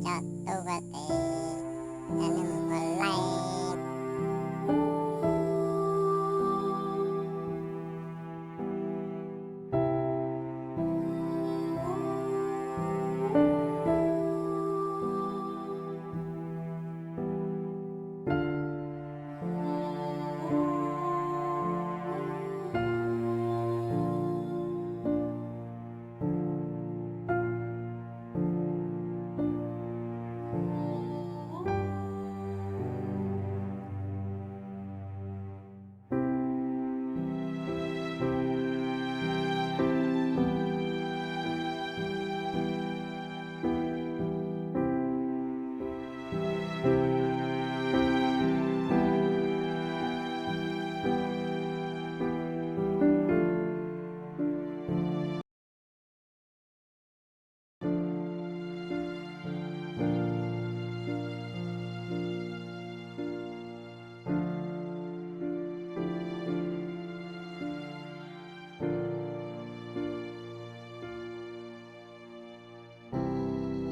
coj tub ua tes, coj nej mus ua laij.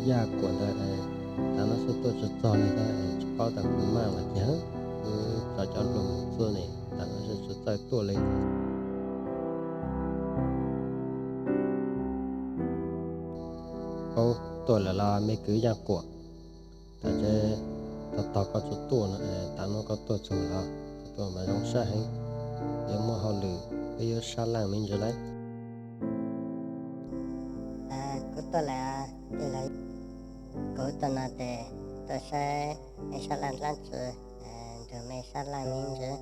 Yaj Kuam ntawd, tav no xub tuaj tsis txog li, tsis paub tas kuv maj los cas, kuv tso cov nplooj mus txog ne, tav no xwb tsis txawj tuaj li. Paub tuaj lawm los me kwv Yaj Kuam, tas tseeb tog tog koj tsis tuaj no, tav no koj tuaj txog los koj tuaj mas zoo sab heev, yuav muaj hauj lwm peb yuav sab laj me ntsis lauj. Kuv tuaj lawm, kuv tuaj no tes tuaj saib me sab laj dlaab tsi, nrug me sab laj me ntsis,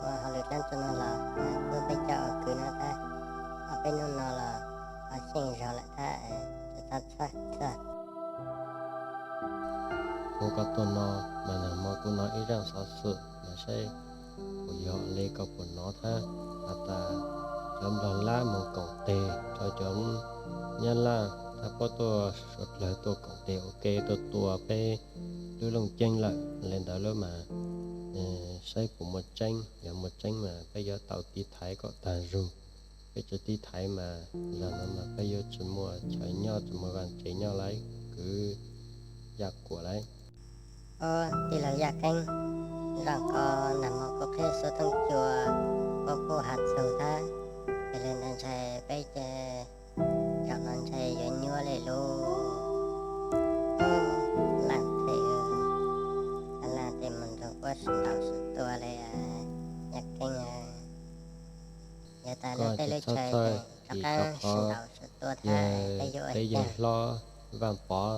muaj hauj lwm dlaab tsi no los kuv peb coj ua kwv no thab, ob peb hnub no los ho xyeej zog lawm thab, tsis txhob txhawj. Kuv koj tuaj no mas nag hmo kuv hnov ib zaj xov xwm mas saib puas yog li koj puas hnov thab, has tas cov Nplog Lab mus koom teg rau cov Nyab Laj thab, puab tuaj suav dlawg tuaj koom teg ua ke tuaj tua peb lub Looj Ceeb lawm li ntawd lub mas, saib puas muaj tseeb, yog muaj tseeb mas peb yuav tau tiv thaiv kom tag zug, peb tsis tiv thaiv mas zag no mas peb yuav tsis muaj chaw nyob tsis muaj vaj tsev nyob lauj, kwv Yaj Kuam lauj. Ob tij laug Yaj Keeb, zoo koj nag hmo kuv qhib xuv tooj cua, kuv kuj has txug thab, yog li ntawd ntshai peb ces zaum no ntshai yuav nyuaj li lub. Laaj them, laaj tes mus nrug puab sib ntaus sib tua li, Yaj Keeb. Yog tas li peb lub chaw rov qaab sib ntaus sib tua thab, peb yuav ua caag? Peb yawg hlob Vaaj Pov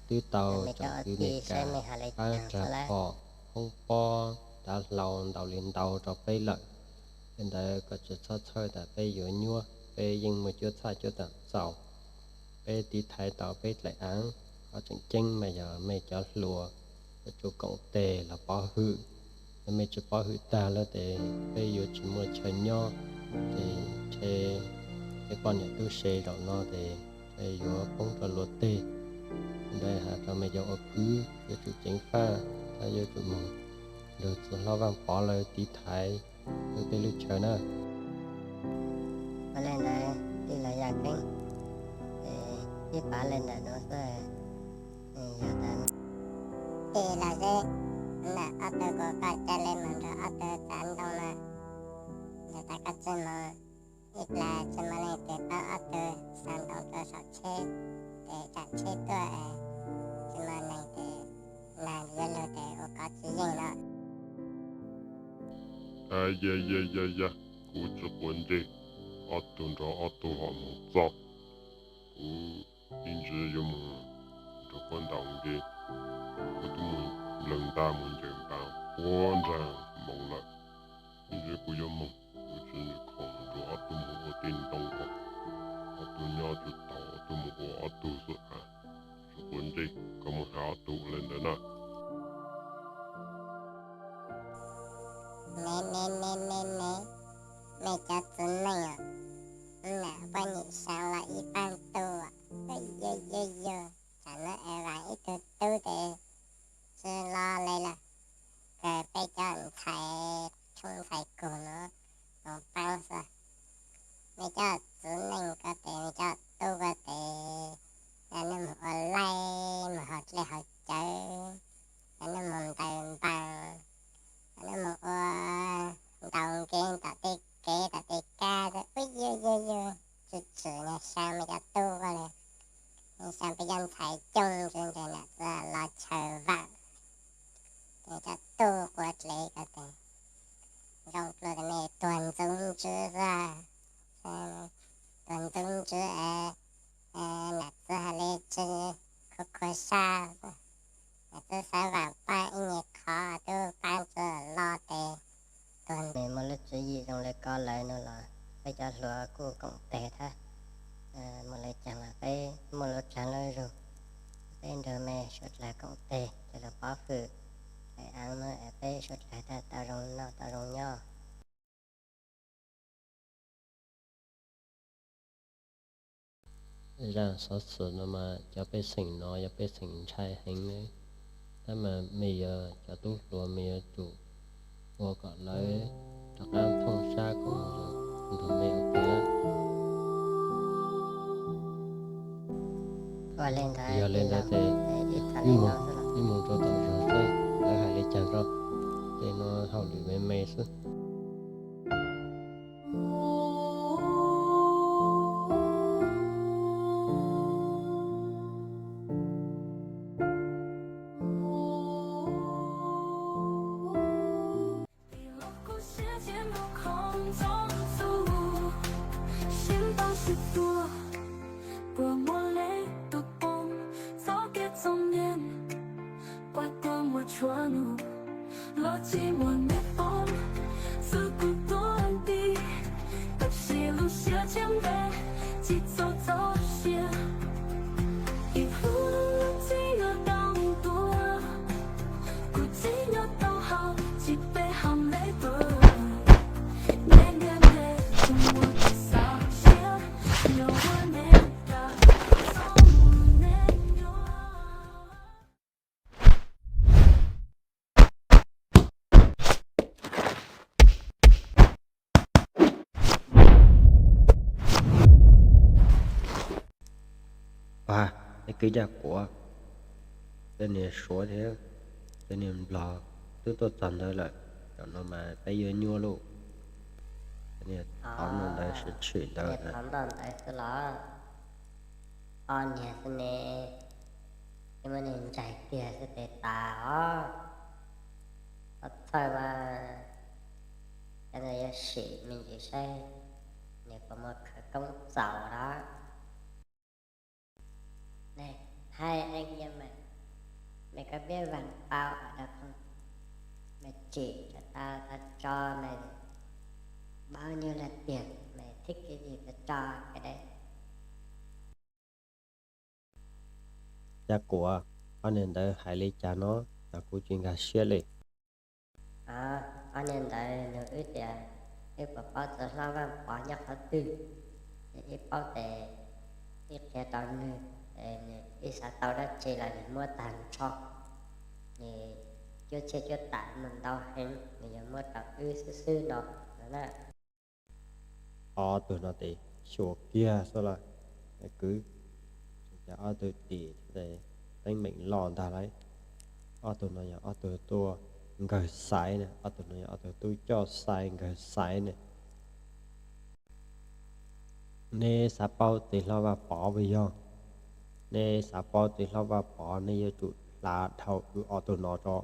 twb tau tsoom kwv Amelikas pab rag phom, khoob pob, dav hlau ntaus li ntau rau peb lawm. Li ntawd koj tsis txhob txhawj tas peb yuav nyuaj, peb yeej muaj cuab txhaj cuab taam txaus. Peb tiv thaiv tau peb dlaim aav, qhov tseem ceeb mas yog mej cov hluas yuav tsum koom teg los pov hwm. Yog mej tsis pov hwm tag lawm tes peb yuav tsis muaj chaw nyob, ces ntshe peb poj niam tub se zaum no tes ntshe yuav poob rau luag teg. Li ntawd has rau mej cov ua kwv yuav tsum ceev faj, thab yuav tsum moog nrug txiv hlob Vaaj Pov lawv tiv thaiv lub teb lub chaw na. Ua li ntawd tij laug Yaj Keeb, ib pav li ntawm nuav xwb. Yog tas tij laug Zeb, ntawm ob tug kuv kom ca le moog nrug ob tug tsav ntoo na. Yog tas koj tsi moog, ib plag tsi muaj leej twg paub ob tug xa ntoo rua saum tsheb, tes tsaam tsheb tuaj es tsi muaj neeg tes nag yuav lug tes ua kov tsi yeej lawm. Yog yog yog, kuv tsi quav ntsej, ob tug nrug ob tug hom moog txog, kuv ib ntsis yuav moog nrug puab ntaus nkeeg, kuv tub moog nplawg ntaj moog ncaws npaas puab nraag moov lawm. Ib ntsis kuv yuav moog, kuv tsi khoom nrug ob tug moog ua tej ntoo, ob tug nyob tug taug, ob tug moog ua ob tug xwb as, tsi quav ntsej, koj moog has ob tug ua le ntawd na. Me me me me me, mej cov txiv neej os, nam puab nyim xyaa los ib paab tug, yog yog yog, tsam no es vaam ib tug tub tes tsi lo le lawm, kawg peb cov ntxhais tshoob ntxhais kug nuav moog paab xwb. Mej cov txiv neej ko tes, mej cov tub ko tes, naj nwg moog ua laij Yog ntxhais coob ntawd ces nam txiv los chaw vam, ces coj tuaj quav dlev ko tes zoo dua kom nej tuag ntxub ntswb xwb, tuag ntxub ntswb es nam txiv hais li tsis khuv khuav sab, nam txiv xav vam paj ib nyuag qhov twb pab tsis los tes tuag. Nws muaj lub tswv yim zoo li ko lawm no los peb cov hluas kuj koom tes thiab. Muaj lawv ceeb los peb muaj lub tshav lub zug, peb nrog me suav dlawg koom tes coj los pov hwm, es av no es peb suav dlawg thiaj tau zoo noj tau zoo nyob. Zaj xov xwm no mas cov pej xeem no yog pej xeem ntshai heev, tab mas mej yog cov tub hluas mej yuav tsum ua kom lawv rov qab thooj sab kom nrog mej ua ke. Yog li ntawd ces wb mus rau tom zos seb lawv hais li cas rau, tej no hauj lwm me me xwb. Ua, nej kwv Yaj Kuav, tej niag Suav thiab tej niag Nplog twb tuaj txog ntawd lawm, zaum no mas peb yuav nyuaj lauj. Niag thov no ntawd sib tshwm ntawd. Niag thov no ntawd xwb los? Ob niag xwb ne, muab niag ntsaig kiag xwb tes tas os. Txhob txhawj mas, cov ntawd yuav sim me ntsis saib nws puas muaj khawv koob txaus los. Hais ees yam mas, mej koj peb vam pau rau khoom, mej tsim rau tau tso, mej paub nyuj laj tiag mej thib kiv yim tso ke deb. Yaj Kuav, ob niag ntawd hais li cas no, cas kuv tsis nkag siab li. Ob niag ntawd nug wb tias wb puas paub txiv hlob Vaj Pov nyob qhov twg, es wb paub tes wb qhia rau nws, es nws wb xav tau dab tsi los nws muab tag nrho, nws cuab txhiaj cuab tam mus ntau heev, nws yuav muab rau wb xwb xwb no na. Ob tug no tes xyuas kiag xwb los, kwv, cas ob tug tim teeb meem loj ntag lauj. Ob tug no yog ob tug tuaj nkawg xaiv ne, ob tug no yog ob tug tub coj xaiv nkawg xaiv ne. Neb xav paub txiv hlob Vaj Pov puas yog? Neb xav paub txiv hlob Vaj Pov, neb yuav tsum hla dhau wb ob tug no tso.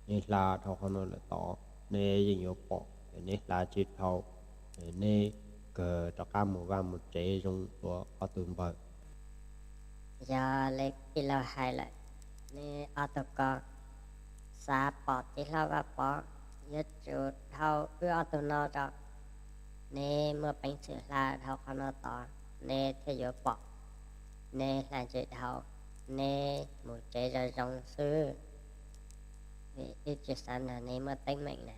Neb hla dhau qhov no lawm tod, neb yeej yuav pom, es neb hla tsis dhau, es neb kawg rov qab mus vaj mus tsev zoo dua ob tug npawg. Yog li tij laug hais lawm, neb ob tug ko xav pom txiv hlob Vaj Pov, yuav tsum dhau wb ob tug no tso. Neb muaj peev xwm hla dhau qhov no tod, neb thiaj yuav pom. Neb hla tsis dhau, neb mus tsev zoo zoo xwb, vim wb tsis xav nrog neb muaj teeb meem na.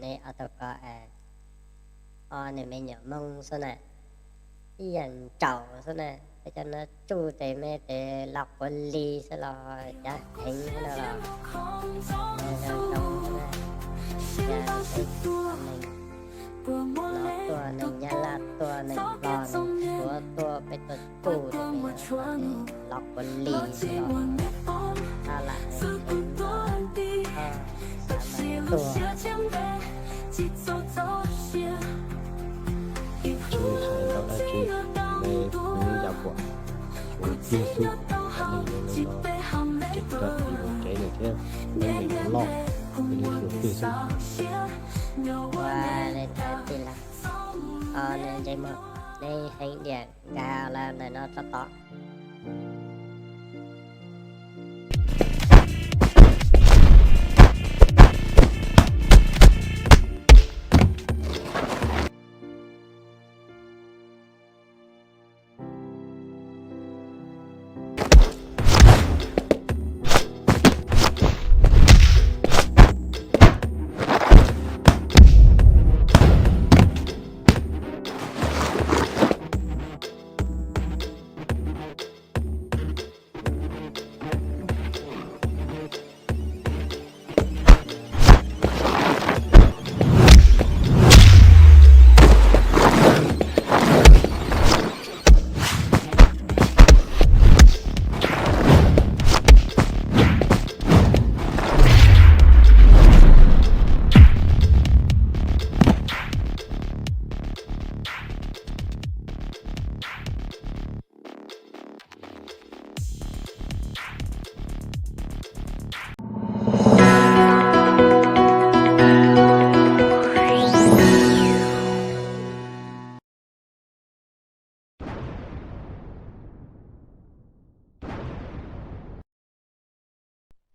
Neb ob tug ko es ob niag me nyuam Hmoob xwb na, ib yam ntsaum xwb na, peb cov no tsuj tes me tes los quav li xwb los cav heev xwb no los. Zoo zoo xwb na, yog peb neeg no tuaj, neeg Nyab Laj tuaj, neeg Nplog, neeg Suav tuaj, peb tuaj tsuj tes me los quav li xwb los. Tab lam heev los, xav mas tuag. Tsis hais ntau dab tsi, neb kuv yam tiag xwb, kom nej yuav nco ntsoov, tseem coj ib mus tsev lawm thiab, nej yuav loj, nej yuav xyuas twg xwb. Ua li ntawd tij laug, o, nws ntsej muag, nej heev diam, nkag lawm ntawm no tso tod.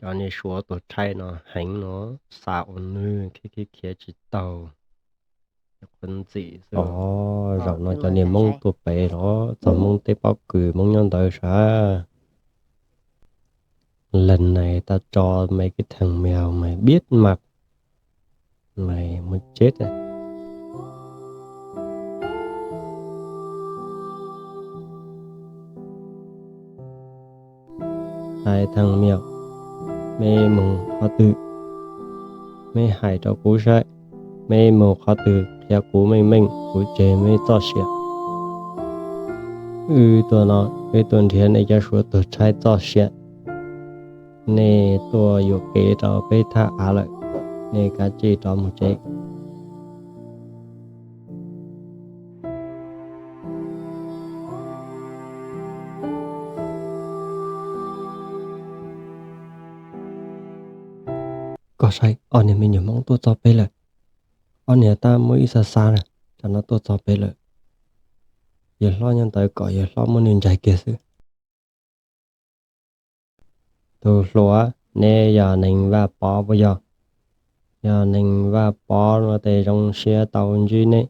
Cov niag suav tuag tshaib no heev no, xa ua nwg khiav khiav khiav tsis taug, qhuav ntxim xwb. Zaum no cov niag Hmoob tuaj pem los txog Hmoob teb pob kws Hmoob nyob ntawd sav. Lần này tao cho mấy cái thằng mèo mày biết mặt, mày muốn chết à? Hai thằng mèo, mej mus qhov twg? Mej hais rau kuv saib, mej mus qhov twg qhia kuv meej meej, kuv tseg mej txoj sia. Wb tuaj no, wb tuaj nrhiav nej cov suav tuag tshaib txoj sia. Nej tuaj yuam kev rau peb thaj av lawm, nej kav tsij rov mus tsev. Koj saib, ob niag me nyuam Hmoob tuaj txog peb lawm. Ob niag tab muaj ib xav xav na, cov no tuaj txog peb lawm. Yawg hlob nyob ntawd kom yawg hlob muab nws ntsais kiag xwb. Tus hluas, neb yog neeg Vaj Pov puas yog? Yog neeg Vaj Pov no tes zoo siab tau ntsib neb.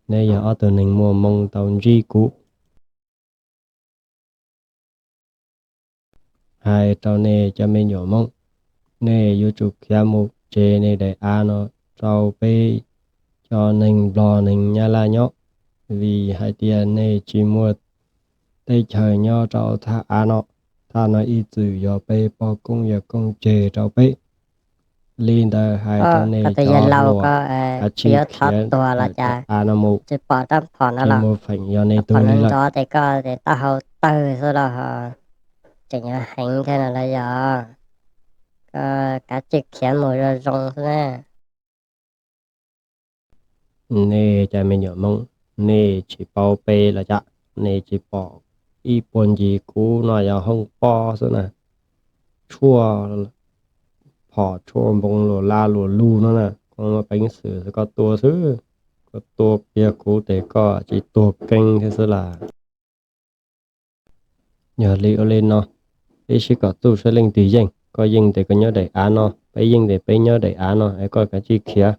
Neb yog ob tug neeg muaj hmoo tau ntsib kuv. Hais rau nej cov me nyuam Hmoob, nej yuav tsum khiav mus tseg nej daim av no rau peb cov neeg Nplog neeg Nyab Laj nyob, vim hais tias nej tsis muaj teb chaws nyob rau thaj av no. Thaj no ib txwm yog peb pog koob yawg koob tseg rau peb. Li ntawd hais rau nej cov hluas, kav tsij khiav av no mus, tsis muaj feem yog nej tug li lawm. Tes koj tes taub hau tawg xwb los tseem yuav heev thiab no los yog? Koj kav tsij khiav mus zoo zoo xwb na. Nej cov me nyuam Hmoob, nej tsis paub peb los cas? Nej tsis pom ib puag ncig kuv no yog hoob pob xwb na, tshuaj phom tshuaj npoo luas laj luas lug no na. Koj muaj peev xwm koj tua xwb, koj tua kiag kuv tes koj tsis tuag keeb thiab xwb las. Yog li ua li no, peb sib kom txuj saib leej twg yeej. Koj yeej tes koj nyob daim av no, peb yeej tes peb nyob daim av no, es koj kav tsij khiav.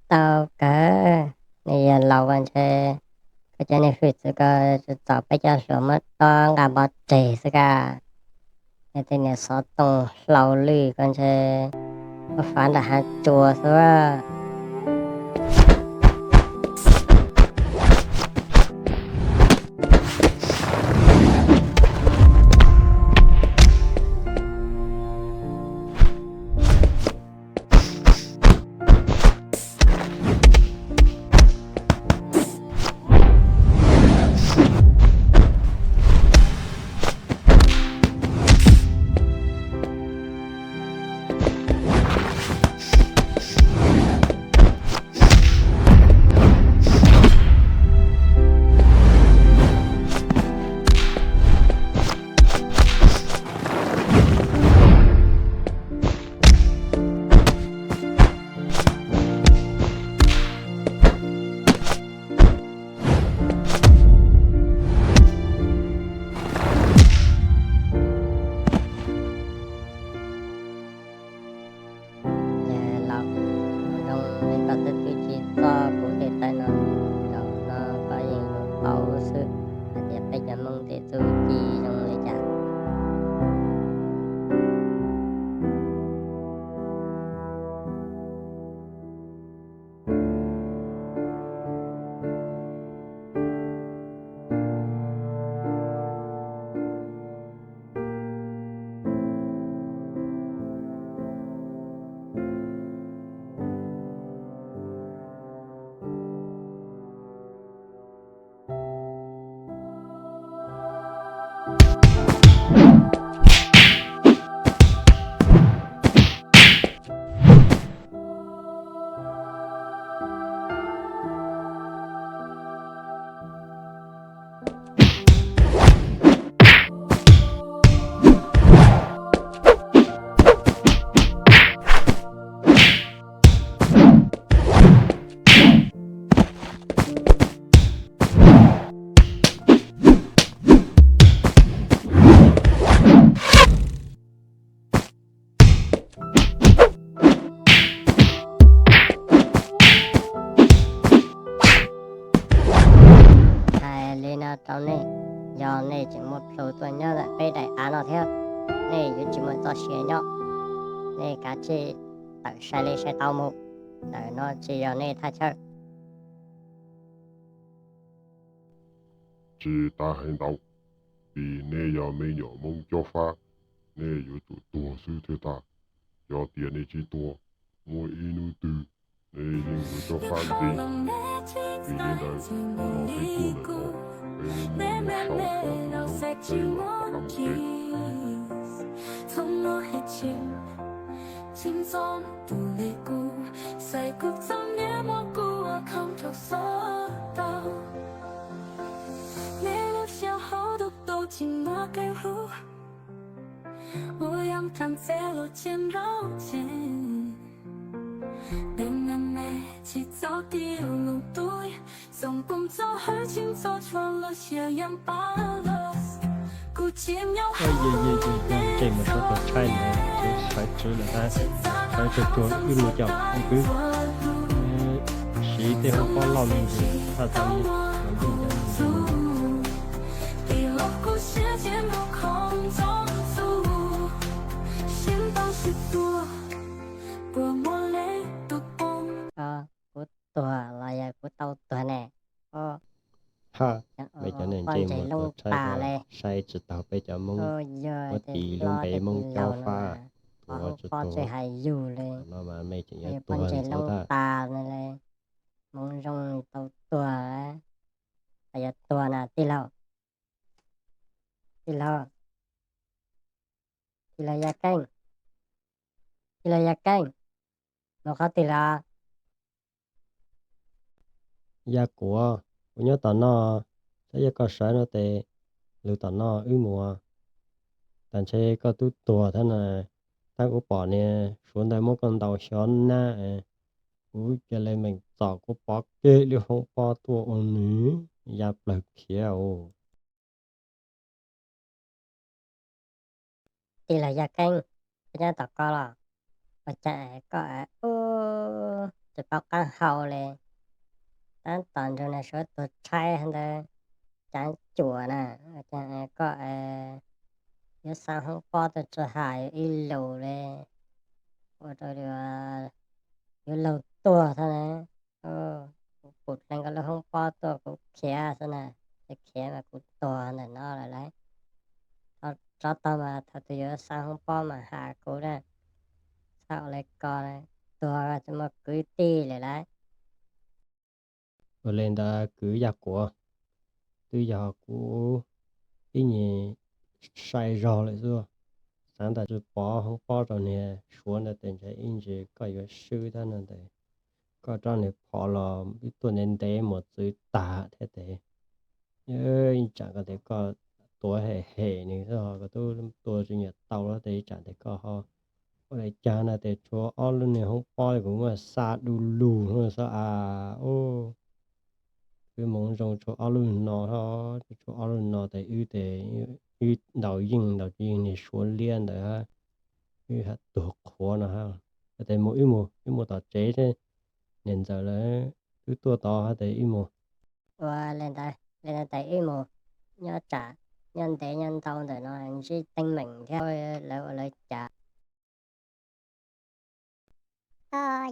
Tau kawg, nws yog laus ko ntshe koj cov niag hwj txwv ko txaus peb cov hluas muab dob nqa npov tseg xwb ka. Yog tej niag xov tooj hlau lwj ko ntshe muab fav nram hav tsua xwb. tau nej. Yog nej tseem muaj plhu tuaj nyob ntawm peb daim av no thiab, nej yuav tsis muaj txoj sia nyob. Nej kav tsij tawm sai li sai tau mus, ntawm no tsis yog nej thaj chaw. Tsis tas hais ntau, vim nej yog me nyuam Hmoob cob fab, nej yuav tsum tuag xwb thiaj tag. Yog tias nej tsis tuag, muaj ib hnub twg nej yeej yuav cob fab ntxiv. Vim li ntawd, hnub no peb tuaj ntawm no, peb muaj ib lub sau pov tus noob peb yuav rov qab mus tsev. Ntse mus sawv tuag tshaib ntawd, sawv tsuag tsuag lawm tab, sawv tsuag tsuag wb mus caum kwv. Siv tej hoob pob loj me ntsis thaj tau los yeej cov ntse mus. Kuv tuag los yog kuv tau tuag ne? Ha, me cov neeg ntsej muag tuag tshaib, sai tsis taug peb cov Hmoob, muab tis lub npe Hmoob cob fab, tuag tsis tuag. Hais yus li, no mas me tseem yuav tuag ntxiv tas. Hmoov zoo tau tuag, yuav tuag na tij laug. Tij laug, tij laug Yaj Keej, tij laug Yaj Keej, mus qhov twg lawm? Yaj Kuav, kuv nyob tom no, saib yog koj sawv no tes lug tom no wb mus. Tas ntshe koj twb tuag thiab na, tab kuv pom niag Suav ntawd muab koj ntaus xyov nab, kuv cia li meem txom kuv pov kiag lub hoob pob tuaj ua nws ya plawg khiav os. Tij laug Yaj Keeb, koj nyob tom ko los? Ua cas koj ub tsis paub qaab hau li? Tab tom nrug niag Suav tuag tshaib ntawd cav cuam na, ua cas koj yuav xa hoob pob tuaj tsuas has ib lus li, ua rau yuav laug tuag thiab na. Kuv pum dleej koj lub hoob pob tuaj kuv khiav xwb na, tsis khiav mas kuv tuag ntawm no lawm lauj. Tsov tog mas thaum twg yuav xa hoob pob mas has kuv na, txhob ua li ko, tuag tsis muaj kwv tij lawm lauj. Ua li ntawd kwv Yaj Kuav, twb yog kuv ib nyuag sai zog lawm xwb. Xav ntawm tsis pov hoob pob rau niag Suav ntawd tes ntshe ib ntsis koj yuav swb thiab no tes, koj rov niag phov los wb tuaj ntev ntev mus txwv tag thiab tes, ib tsam koj tes koj tuav hem hem nws xwb, koj twb tua tsis nyiam tau los tes ib tsam tes koj ho ua li cas no tes tshuav ob lub niag hoob pob kuv muab xa du lug no xwb as. Wb hmoov zoo tshuav ob lub no, tshuav ob lub no tes wb tes, wb ntaus yeej ntaus tsis yeej niag Suav liab ntawd, wb ha tuag qhuav no ha. Tes mus wb mus, wb mus tom tsev, niam ntxawm lawv twb tuaj tod ha tes wb mus. Ua li ntawd, li ntawd tes wb mus, nyob tsam nyob ntev nyob ntau ntawm no ntsib teeb meem thiab lawv ua lawv cas.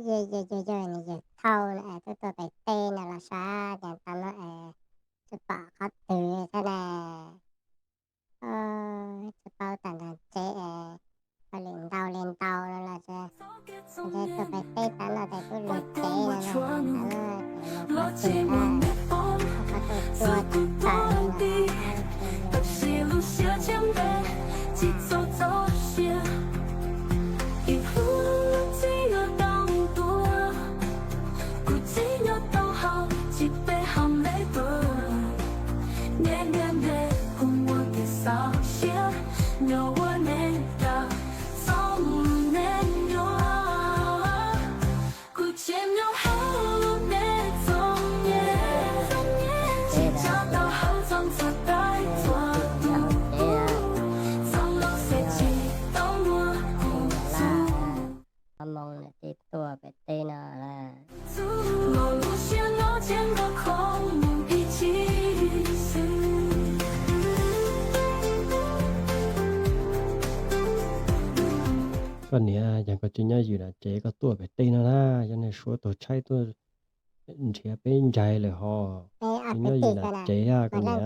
Yog yog yog yog nws yog thauj no es tuaj tuaj pem teb no los sav, cas tau no es tsis pom qhov twg thiab na. Tsis paub tam nrog tsev es ua li ntau li ntau no los ntshe tuaj pem teb tas no ces kuj luag tsev no na, tas no ces luag qhov twg na, qhov tuaj tuag tsis tawm li no. Ob moo niam tij tuaj pem teb no lawm. Tsis nyob ywm nram tsev, koj tuaj pem tej no na, yog niag Suav tug tshaib tuaj nrhiav peb ncaig lawm ho. Tsis nyob ywm nram tsev a koj niam.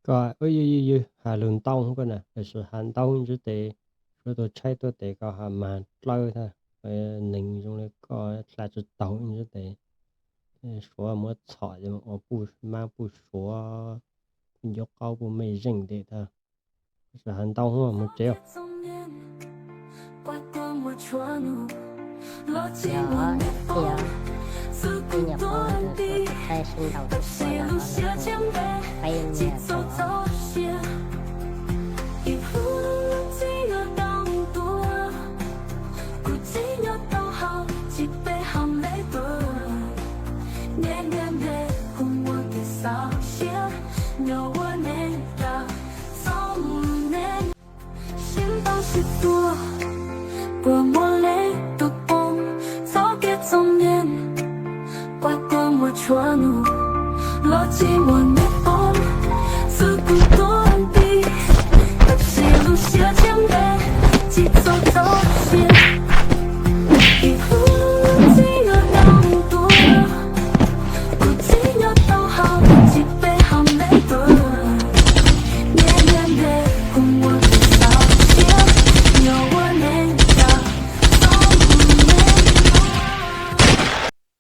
Koj ywg ywg ywg has lug ntau koj na, lawv sis has ntau ntsib tes, Suav tug tshaib tuaj tes koj has mag dlawb tag, neeg zoo li koj hla tsis taug ntsib tes, Suav muab txhom ua puj mab puj Suav, puj ncuab qaub puj mej zeej tes tag. Lawv sis has ntau mus tsev.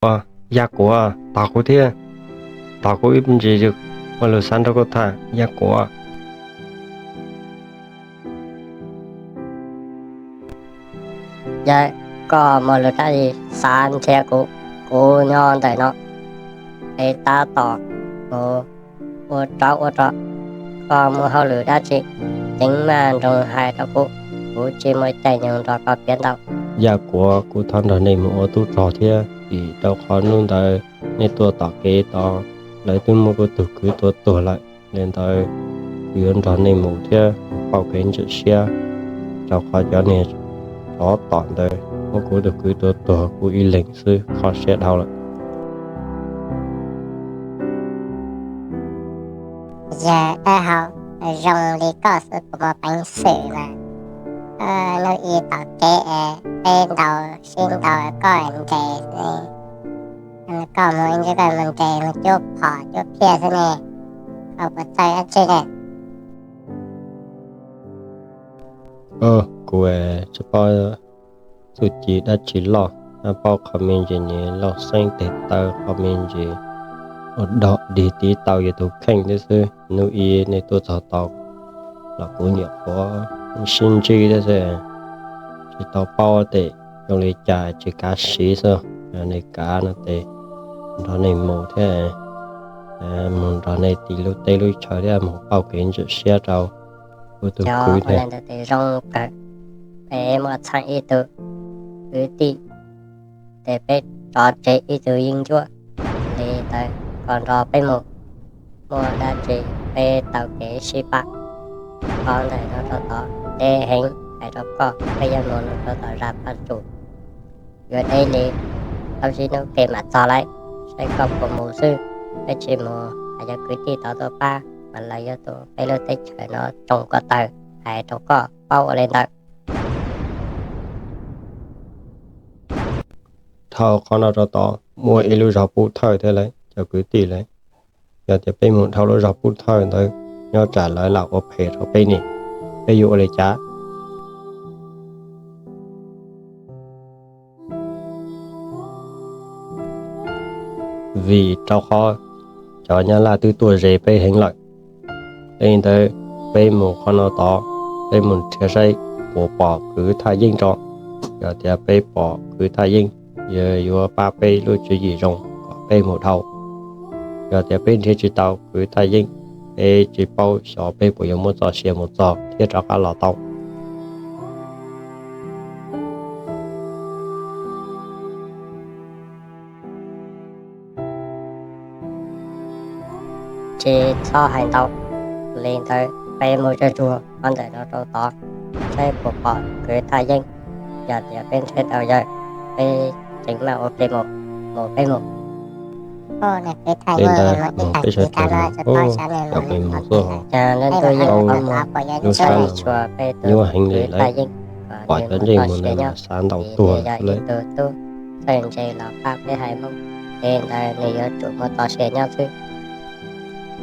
Ua, Yaj Kuav, tos kuv thiab, tos kuv ib ntsis, muaj lus xav nrog koj tham, Yaj Kuav. Yog koj muaj lus dab tsi xav nrhiav kuv, kuv nyob ntawm no, es tab tom mus ua tsov ua rog. Koj muaj hauj lwm dab tsi, ceev maj nroos hais rau kuv, kuv tsis muaj caij nyoog nrog koj piav ntau. Yaj Kuav, kuv thov nrog nej mus ua tub rog thiab, vim rau qhov hnub ntawd nej tuaj tom kev tod, lawv twb muab kuv tus kwv tua tuag lawm. Li ntawd, kuv yuav nrog nej mus thiab mus pauj kev ntxim siab, rau qhov cov niag tsov tom ntawd muab kuv tus kwv tua tuag kuv ib leeg xwb, kho siab dhau lawm. Yawg dawb hau, zoo li koj xwb puas muaj peev xwm mas. Hnub ib tom kev es peb ntaus sib ntaus koj nres, koj mus ntsib koj mus nres mus cuab phom cuab phiaj xwb ne, koj puas txawj dab tsi ne? Kuv tsis paub txuj ci dab tsi loj, paub qhov me ntsis niag lauj xeeb tes taw, qhov me ntsis ua dog dig tiv tau yus tus kheej thiab xwb. Hnub ib nej tuaj txog tod los kuv nyuam qhuav sib ntsib thiab xwb, tsis tau paub tias zoo li cas, tsis kav siv xwb. Yog nej kav no ces nrog nej mus thiab, mus nrog nej tiv lub teb lub chaw thiab mus pauj kev ntxim siab rau kuv tus kwv thiab. Ntawd ces zoo kawg, peb muaj txheej ib tug kwv tij, ces peb tso tseg ib tug yeeb ncuab. Li ntawd koj nrog peb mus, muaj dab tsi peb taug kev sib pab. Qhov ntawm no rau tod deb heev, hais rau koj, peb yuav mus rau tom zas Paj Tsum, yuav deb li plaub tsib hnub kev mam txog lawm. Saib koj puas mus xwb, peb tsis mus hais cov kwv tij tod tuaj pab, mas lawv yuav tua peb lub teb chaws no tsoo ko taw, hais rau koj paub ua li ntawd. Dhau qhov no rau tod muaj ib lub zos Pub Thawj thiab lawm cov kwv tij lawm. Yog tias peb mus dhau lub zos Pub Thawj ntawd, nyob tsam lawv lam ua phem rau peb ne, peb yuav ua li cas? Vim rau qhov cov Nyab Laj twb tuaj ze peb heev lawm. Li ntawd, peb mus qhov no tod, peb mus nrhiav saib puas pom kwv Thaj Yeej tso. Yog tias peb pom kwv Thaj Yeej, yog yuav pab peb lub tswv yim zoo kom peb mus dhau. Yog tias peb nrhiav tsis tau kwv Thaj Yeej, peb tsis paub xyov peb puas yuav muaj txoj sia mus txog thiab rov qab los tau. Tsis txhob hais ntau, li ntawd peb mus zuj zus qhov ntawm no rau tod, saib puas pom kwv Thaj Yeej. Yog tias peb nrhiav tau yawg, peb tseem mam ua ke mus, mus peb mus. Li ntawd mus peb sawv daws los, cov peb mus xwb. Cas lub ntuj yeej qhov muag, lub sab los nyuaj heev li lawm, pom cov ntsej muag ntawd mas xav ntaus tuag xwb lawm. Txawj ntse los pab peb hais Hmoob, li ntawd nws yuav tsum muaj txoj sia nyob xwb.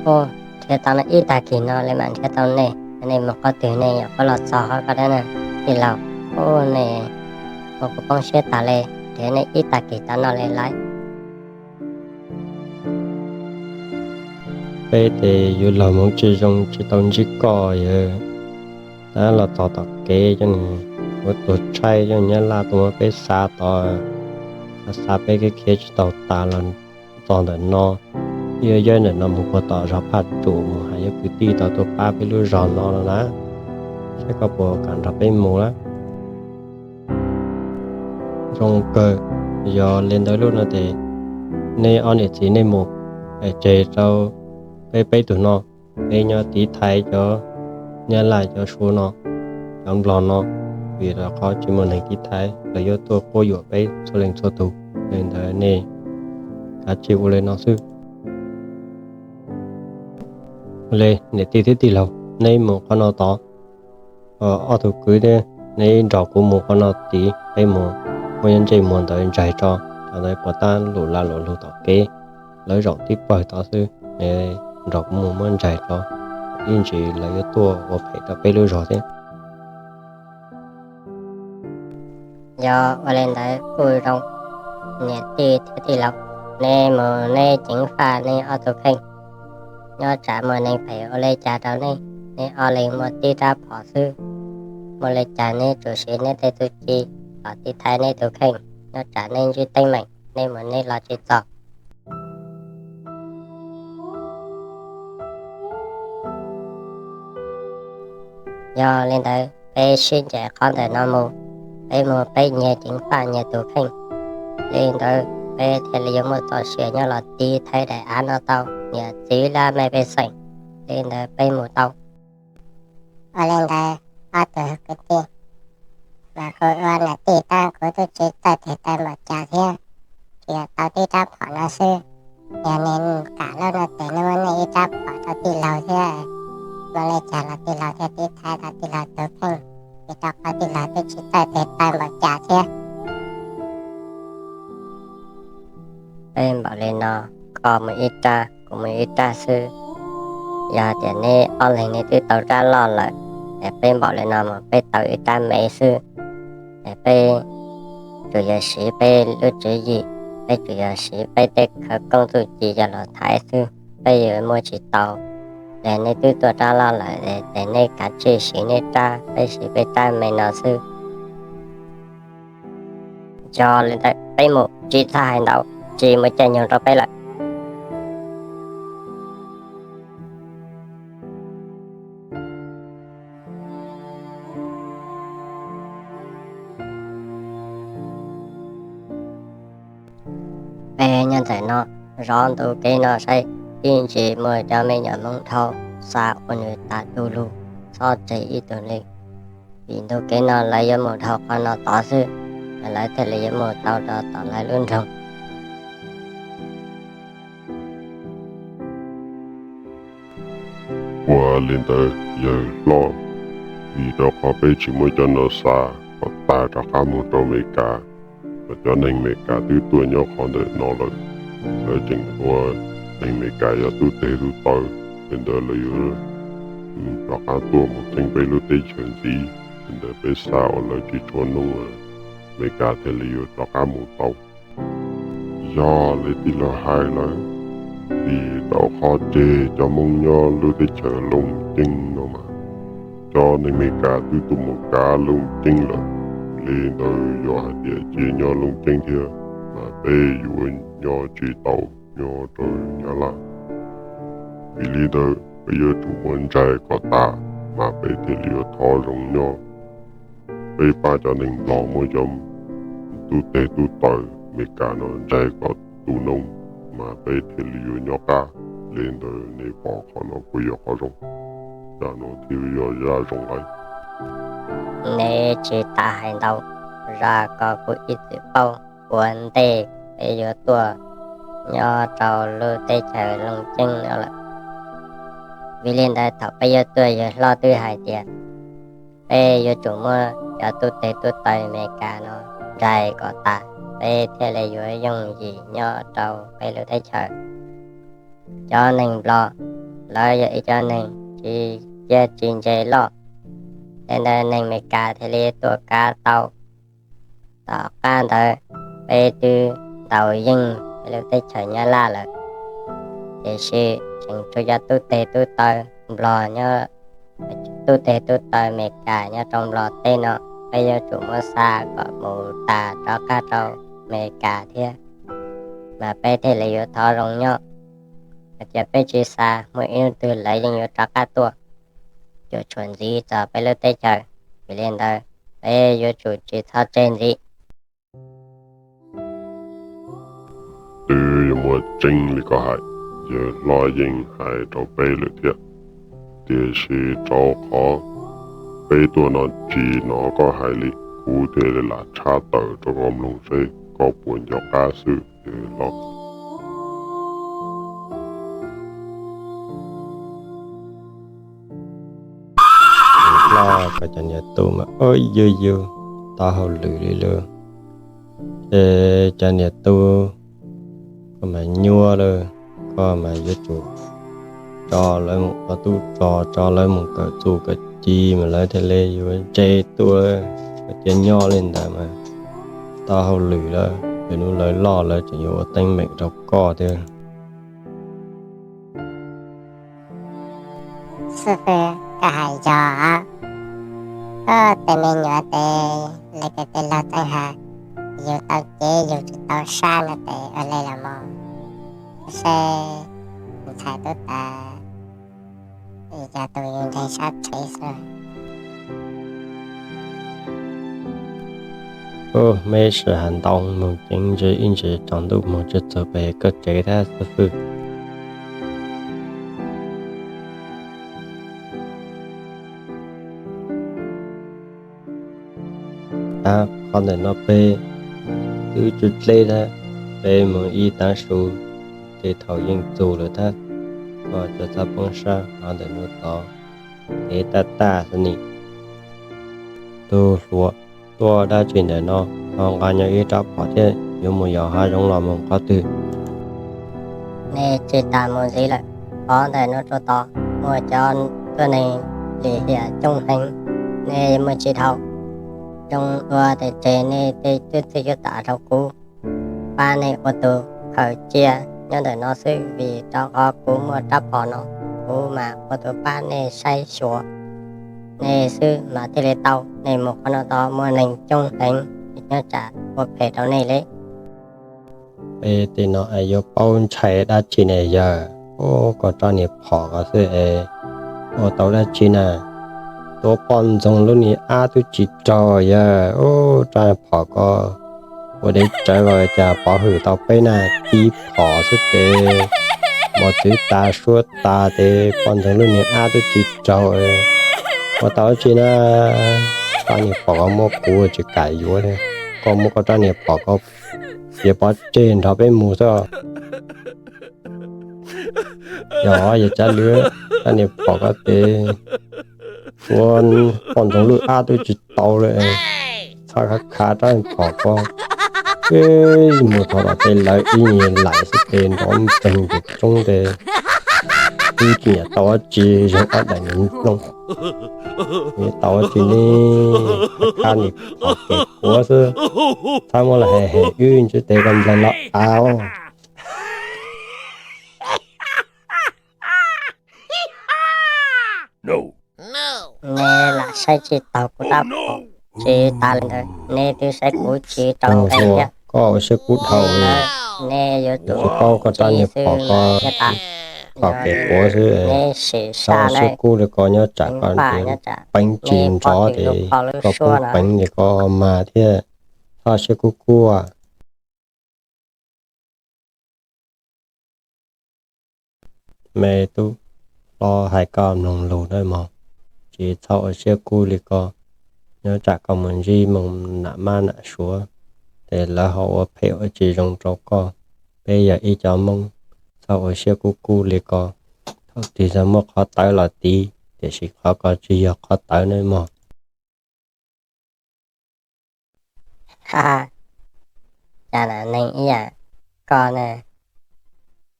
Ua, nrhiav tau no ib tag kis no li mam nrhiav tau nej, nej mus qhov twg nej yuav pab los txog qhov ko dab na, tij laug. Ua, nej ua kuv poob siab tag li, nrhiav nej ib tag kis tau no li lawm. Peb ces yuav los mus tsis zoo tsis tau ntsib koj yawg. Tab los txog tom kev coj nws ua tuag tshaib coj nyab laj tuaj muab peb xa tod, xav xav peb kev khiav tsis tau tas los txog ntawm no, yuav yawb ntawm no mus puag tom zog Phaj Tsum mus hais yuav kwv tij tau tuaj pab peb lub zog no no na, saib koj puas kam nrog peb mus lawm. Zoo kawg, yog li ntawd lub no ces neb ob niam txiv nej mus tseg rau peb peb tug no, peb nyob tiv thaiv cov nyab laj cov suav no, cov nplog no, vim rau qhov tsis muaj neeg tiv thaiv, lawv yuav tuaj quab yuam peb txhua leej txhua tus. Li ntawd nej kav tsij ua li no xwb. Li niam tij thiab tij laug, neb mus qhov no tod, ob tug kwv thiab neb nrog kuv mus qhov no tid, peb mus muab nyob ntsej muag ntawd ntsaig tso, cov ntawd puas tab lus lag lus lug tom kev, lawv zaum tib pawg tod xwb, nrog kuv mus muab ntsaig tso, ib ntsis lawv yuav tuaj ua phem rau peb lub zog thiab. Yog ua li ntawd kuj zoo, niam tij thiab tij laug, neb mus neb ceev faj neb ob tug kheej. Nyob tsam muaj neeg phem ua li cas rau neb, neb ob leeg muaj tib rab phom xwb. Muaj li cas neb tsum siv neb tej txuj ci los tiv thaiv neb tus kheej, nyob tsam neb ntsib teeb meem, neb mus neb los tsis txog. Yog li ntawd peb sib ncaim qhov ntawm no mus, peb mus peb nyias ceev faj nyias tus kheej. Li ntawd peb thiaj li yuav muaj txoj sia nyob los tiv thaiv daim av no tau niam txiv lab mej pej xeem. Li ntawd peb mus tau. Ua li ntawd ob tug kwv tij, mas kuv ua niam tij tab kuv twb tsis txawj tes taw npaum cas thiab, tsuas yog tau tib rab phom no xwb. Yog neb kam lub no ces neb muab neb ib rab phom rau tij laug thiab, muaj li cas los tij laug thiaj tiv thaiv tau tij laug tus kheej, vim rau qhov tij laug twb tsis txawj tes taw npaum cas thiab. Peb npaum li no, koj mus ib rab kuv mus ib rab xwb. Yog tias neb ob leeg neb twb tau rab loj lawm, es peb npaum li no mas peb tau ib rab me xwb. Es peb tsuas yog siv peb lub tswv yim, peb tsuas yog siv peb tej khawv koob txuj ci coj los thaiv xwb, peb yuav muab tsis tau. Es neb twb tuaj rab loj lawm, ces neb kav tsij siv neb rab, peb siv peb rab me no xwb. Yog li ntawd peb mus, tsis txhob hais ntau, tsis muaj caij nyoog rau peb lawm. Peb nyob ntawm no zov ntu kev no saib, ib ntsis muaj cov me nyuam Hmoob dhau xa ua nws tas du lug, txhob tseg ib tug li. Vim ntu kev no lawv yuav mus dhau qhov no tod xwb, lawv thiaj li yuav mus tau rau tom lawv lub nroog. Ua li ntawd yawg hlob, vim rau qhov peb tsis muaj cov no xa kom tag rov qab mus rau Amelikas, los cov neeg Amelikas twb tuaj nyob qhov ntawm no lawm, lawv tseem ua neeg Amelikas yog tub teg tub taw, li ntawd lawv yuav rov qab tuaj mus txeeb peb lub teb chaws ntxiv. Li ntawd peb xa ua lawv tsis tshua nug, Amelikas thiaj li yuav rov qab mus tau. Yog li tij laug hais lawm, vim rau qhov tseg cov Hmoob nyob lub teb chaws Looj Ceeb no mas, cov neeg Amelikas twb tuaj mus kav Looj Ceeb lawm. Li ntawd yog hais tias cia nyob Looj Ceeb thiab, mas peb yuav nyob tsis tau nyob rau Nyab Laj. Vim li ntawd peb yuav tsum muab ntsaig kom tas, mas peb thiaj li yuav thov zoo nyob. Peb pab cov neeg Nplog muab cov tub teg tub taw Amelikas no ntsaig kom tu noob, mas peb thiaj li yuav nyob qab. Li ntawd nej pom qhov no puas yog qhov zoo? Zaj no thiaj yog zaj zoo lawm. Neb tsis tas hais ntau, zaj kom kuv ib txwm paub ua ntej peb yuav tuaj nyob rau lub teb chaws Looj Ceeb no lawm. Vim li ntawd thaum peb yuav tuaj yawg hlob twb hais tias peb yuav tsum muab cov tub teg tub taw Amelikas no nrhais kom tas, peb thiaj li yuav yooj yim nyob rau peb lub teb chaws. Cov neeg Nplog lawv yog ib cov neeg tsis ciaj tsis ntse loj, li ntawd neeg Amelikas thiaj li tuaj kav tau. Tom qab ntawd peb twb ntaus yeej peb lub teb chaws Nyab Laj lawm, tiam sis tseem tshuav cov tub teg tub taw Nplog nyob, tub teg tub taw Amelikas nyob rau Nplog teb no, peb yuav tsum muab xa kom mus tas rov qab rau Amelikas thiab, mas peb thiaj li yuav thov zoo nyob. Hos cia peb tsis xa, muaj ib hnub twg lawv yeej yuav rov qab tuaj cuam tshuam ntxiv txog peb lub teb chaws. Vim li ntawd, peb yuav tsum tsis txhob tseg ntxiv. Twb yuav muaj tseeb li koj hais, yawg hlob yeej hais rau peb lawm thiab. Tiam sis rau qhov peb tuaj no tsis hnov koj hais li, kuv thiaj li lam tshaj tawm rau koj mloog seb koj puas nco qab xwb, yawg hlob. Hlob, koj cov niam tub mas ua yug yug, taub hau lwm li lawm. Ces cov niam tub, koj mas nyuaj lawm, koj mas yuav tsum tso lawv mus ua tub rog, tso lawv mus kawm txuj kawm ci mas lawv thiaj li yuav ntse tuaj. Koj cia nyob li ntawd mas taub hau lwm lawm, lwm hnub lawv loj lawv tseem yuav ua teeb meem rau koj thiab. Xib fwb, koj hais yog, koj tes me nyuam tes, lawv tes tej laug txeeb hais, yus tau cev yus tsis tau sab no tes ua li los mus, seb ntxhais tub tas yog tus yus ntseeg sab tsev xwb. Ub, meb sim hav ntoo moog ceev ntsis ib ntsis tsaus ntuj moog tsis txug pem koj tsev thiab xib fwb. Ab, qhov ntawm no peb twb tsis dleb thiab, peb moog ib taav su, tej thaum yeej txug lawm thiab, koj tsis txhob poob sab, qhov ntawm nuav tod kev taj taj xwb ni. Tug hluas, tuaj dab tsi ntawm no, ho nqa nyob ib rab phom thiab yuav mus yos hav zoov los mus qhov twg? Nej tsis tas mus ntxiv lawm, qhov ntawm nuav rau tod muaj cov tuab neeg lim hiam coob heev, nej mus tsis dhau. Zoo dua tes tseg nej tej tub txib yuav tam rau kuv pab nej ua tug khaws cia nyob ntawm no xwb, vim rau qhov kuv muaj rab phom no, kuv mam ua tug pab nej saib xyuas nej xwb mas thiaj li tau. Nej mus qhov no tod muaj neeg coob heev, nyob tsam ua phem rau nej li. Peb tej no es yuav paub ntshai dab tsi ne yawg? Ub, koj rab niag phom ko xwb es ua tau dab tsi na? Tua poj ntxoog lub niag ab twb tsis raug yawg. Ub, rab phom ko ua dev tsawv ko cas pov hwm tau peb na, tib phom xwb tes mos txwv tas suab tas tes poj ntxoog lub niag ab twb tsis raug. Ua tau dab tsi na? Rab niag phom ko muab kuv tsis kam yuav, koj muab koj rab niag phom ko cia pov tseg nrog peb mus xwb. Yog yog tsav lwm rab niag phom ko tes tua poj ntxoog lub ab twb tsis tau lawm, txhob khav khav rab niag phom ko. Mus txog tom tej lawv ib nyuag laim xwb tes nrov npeeg tes roob tes, wb tsis nyiam tau dab tsi zoo ob daim niag nplooj. Tsis tau dab tsi ne, khav khav niag phom tes kuav xwb, txhob muab los hem hem wb ntsib tes koj nplaig los av. Nej lam saib tsis taus kuv rab phom tsis tas li ntawd, nej twb saib kuv tsis rau nqe thiab. Koj ua siab kub dhau, nej yuav tsum paub koj rab niag phom ko, phom kev quav xwb. Nej sim sab siab kub li ko nyob tsam koj peev tsis nrov ces koj poob peev ces koj mag thiab. Txhob siab kub kub. Me tub, hlob hais koj mloog lus na mog, tsis txhob ua siab kub li ko. nyob tsam koj mus ntsib moos nam mab nam suav, ces lawv ho ua phem ua tsis zoo rau koj. Peb yog ib cov Hmoob, txhob ua siab kub kub li ko. Thaum twg yog muaj qhov tawv los tiv, tiam sis qhov ko tsis yog qhov tawv nawb mog. Ha, cas neeg ib yam koj na,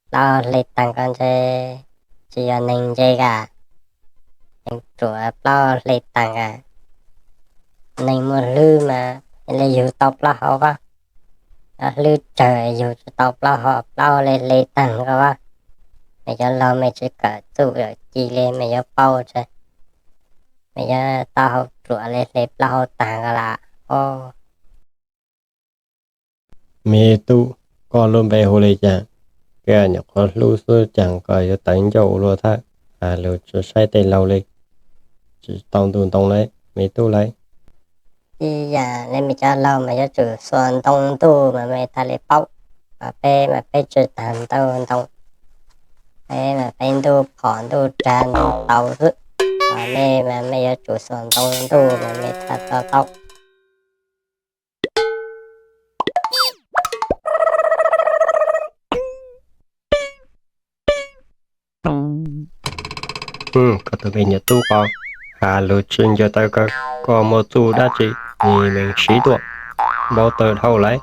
plaub hle taag ko ntshe tsis yog neeg ntse ka, neeg ruam plaub hle taag a. Neeg muaj hlwb mas li yug tau plaub hau a, hlwb tsawg yug tsis tau plaub hau, plaub hle hle taag ko a. Mej cov laug mej tsis kawm txuj kawm ci li mej yuav paub tsi, mej yuav tau hau ruam li hle plaub hau taag ko lam. Me tub, koj lub npe hu li cas? Koj nyuam qhuav hlub xwb cas koj yuav tawv ncauj ua luaj thawj, has lus tsis saib tej laug li. Tsis tau ntuj ntoo lawm me tub lawm. Ib yam li mej cov laug mas yuav tsum xuas ntoo ntuj mas mej thiaj li paub, mas peb mas peb tsis tau ntuj ntoo, peb mas peb ntuj phom ntuj rag ntuj tau xwb, mas mej mas mej yuav tsum xuas ntoo ntuj mas mej thiaj tau tau. Koj tus me nyuam tub ko, has lus tsis nco taw kawg, koj muaj txuj dab tsi, nws meem siv tuaj, npau taws dhau lawm.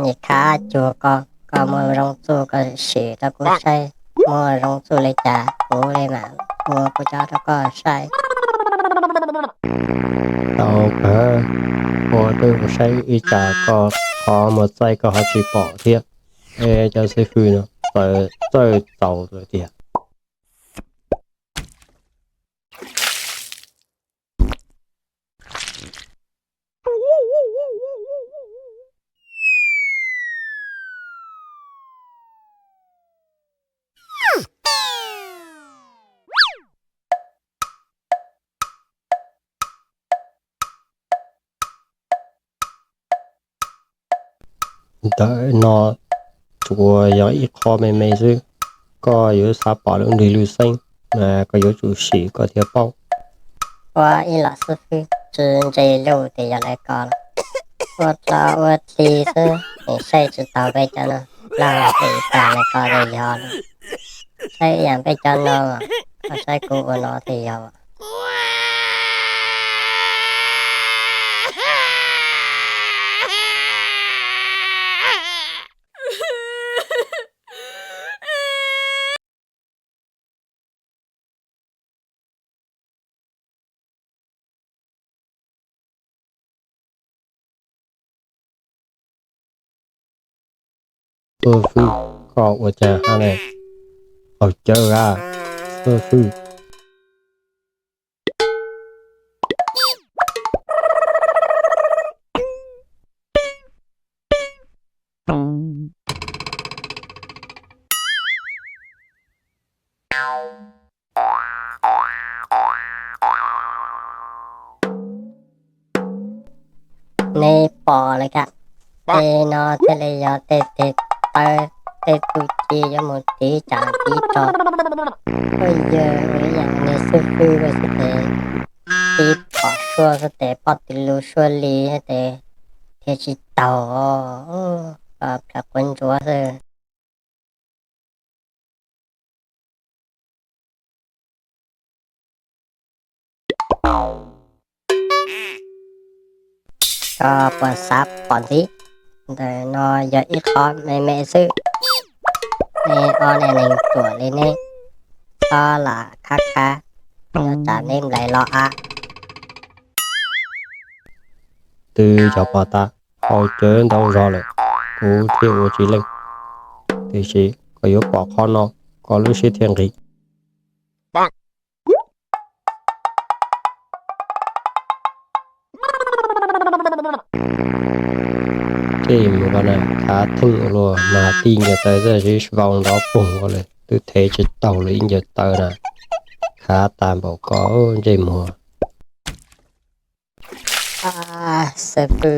Nyem khav cuag ko, koj muaj zoo txuj koj sim rau kuv saib, muaj zoo txuj li cas kuv li mam ua kuv cov rau koj saib. Tau kawg, ua rau kuv saib ib tsam koj qhov muag txaij koj ho tsis pom thiab. Es cov xib fwb no txawj txaus lawm tiag. Ntawm no tsuas yog ib qho me me xwb, koj yuav xav pom lub nrig lub xeeb, koj yuav tsum sim koj thiaj paub. Ua ib los xib fwb tsis ntse luj tias yog lawv ko los, ua dlo ua dlig xwb es saib tsis taus peb cov no, laj hais tag lawv ko tias yog lawm. Saib yam peb cov no, koj saib kuv ua no tias yog. Xib fwb, koj ua cas hab ne? Qaug cawv a, xib fwb. Nej pom lawm kam, tej no thiaj li yog tej teg taw, tej txuj ci yuav mus tiv tsam tiv rog. Phooj ywg, ib yam li xib fwb xwb ces tiv phom suab xwb ces pob tw lug suab li xwb ces thiaj tsis taug, plawv quav ntsuav xwb. Koj puas xav pom ntxiv? Ntawm no yog ib qho me me xwb. Nej ob niag neeg ruam li nej, txhob lam khab khab, yuav tsam nej nplaim los av. Twb yog pom tas, qaug cawv ntau zog lawm, kuv thiaj ua tsis leej. Tiam sis koj yuav pom qhov no, koj lub siab thiaj nqig. Tej mus ko na, khav theej ua luaj, mas tib ncaws taw txawm sib vau nrov poog ko lawm, twb thev tsis taug lawm ib ncaws taw na. Khav tas npaum ko, ntsej muag. Xib fwb,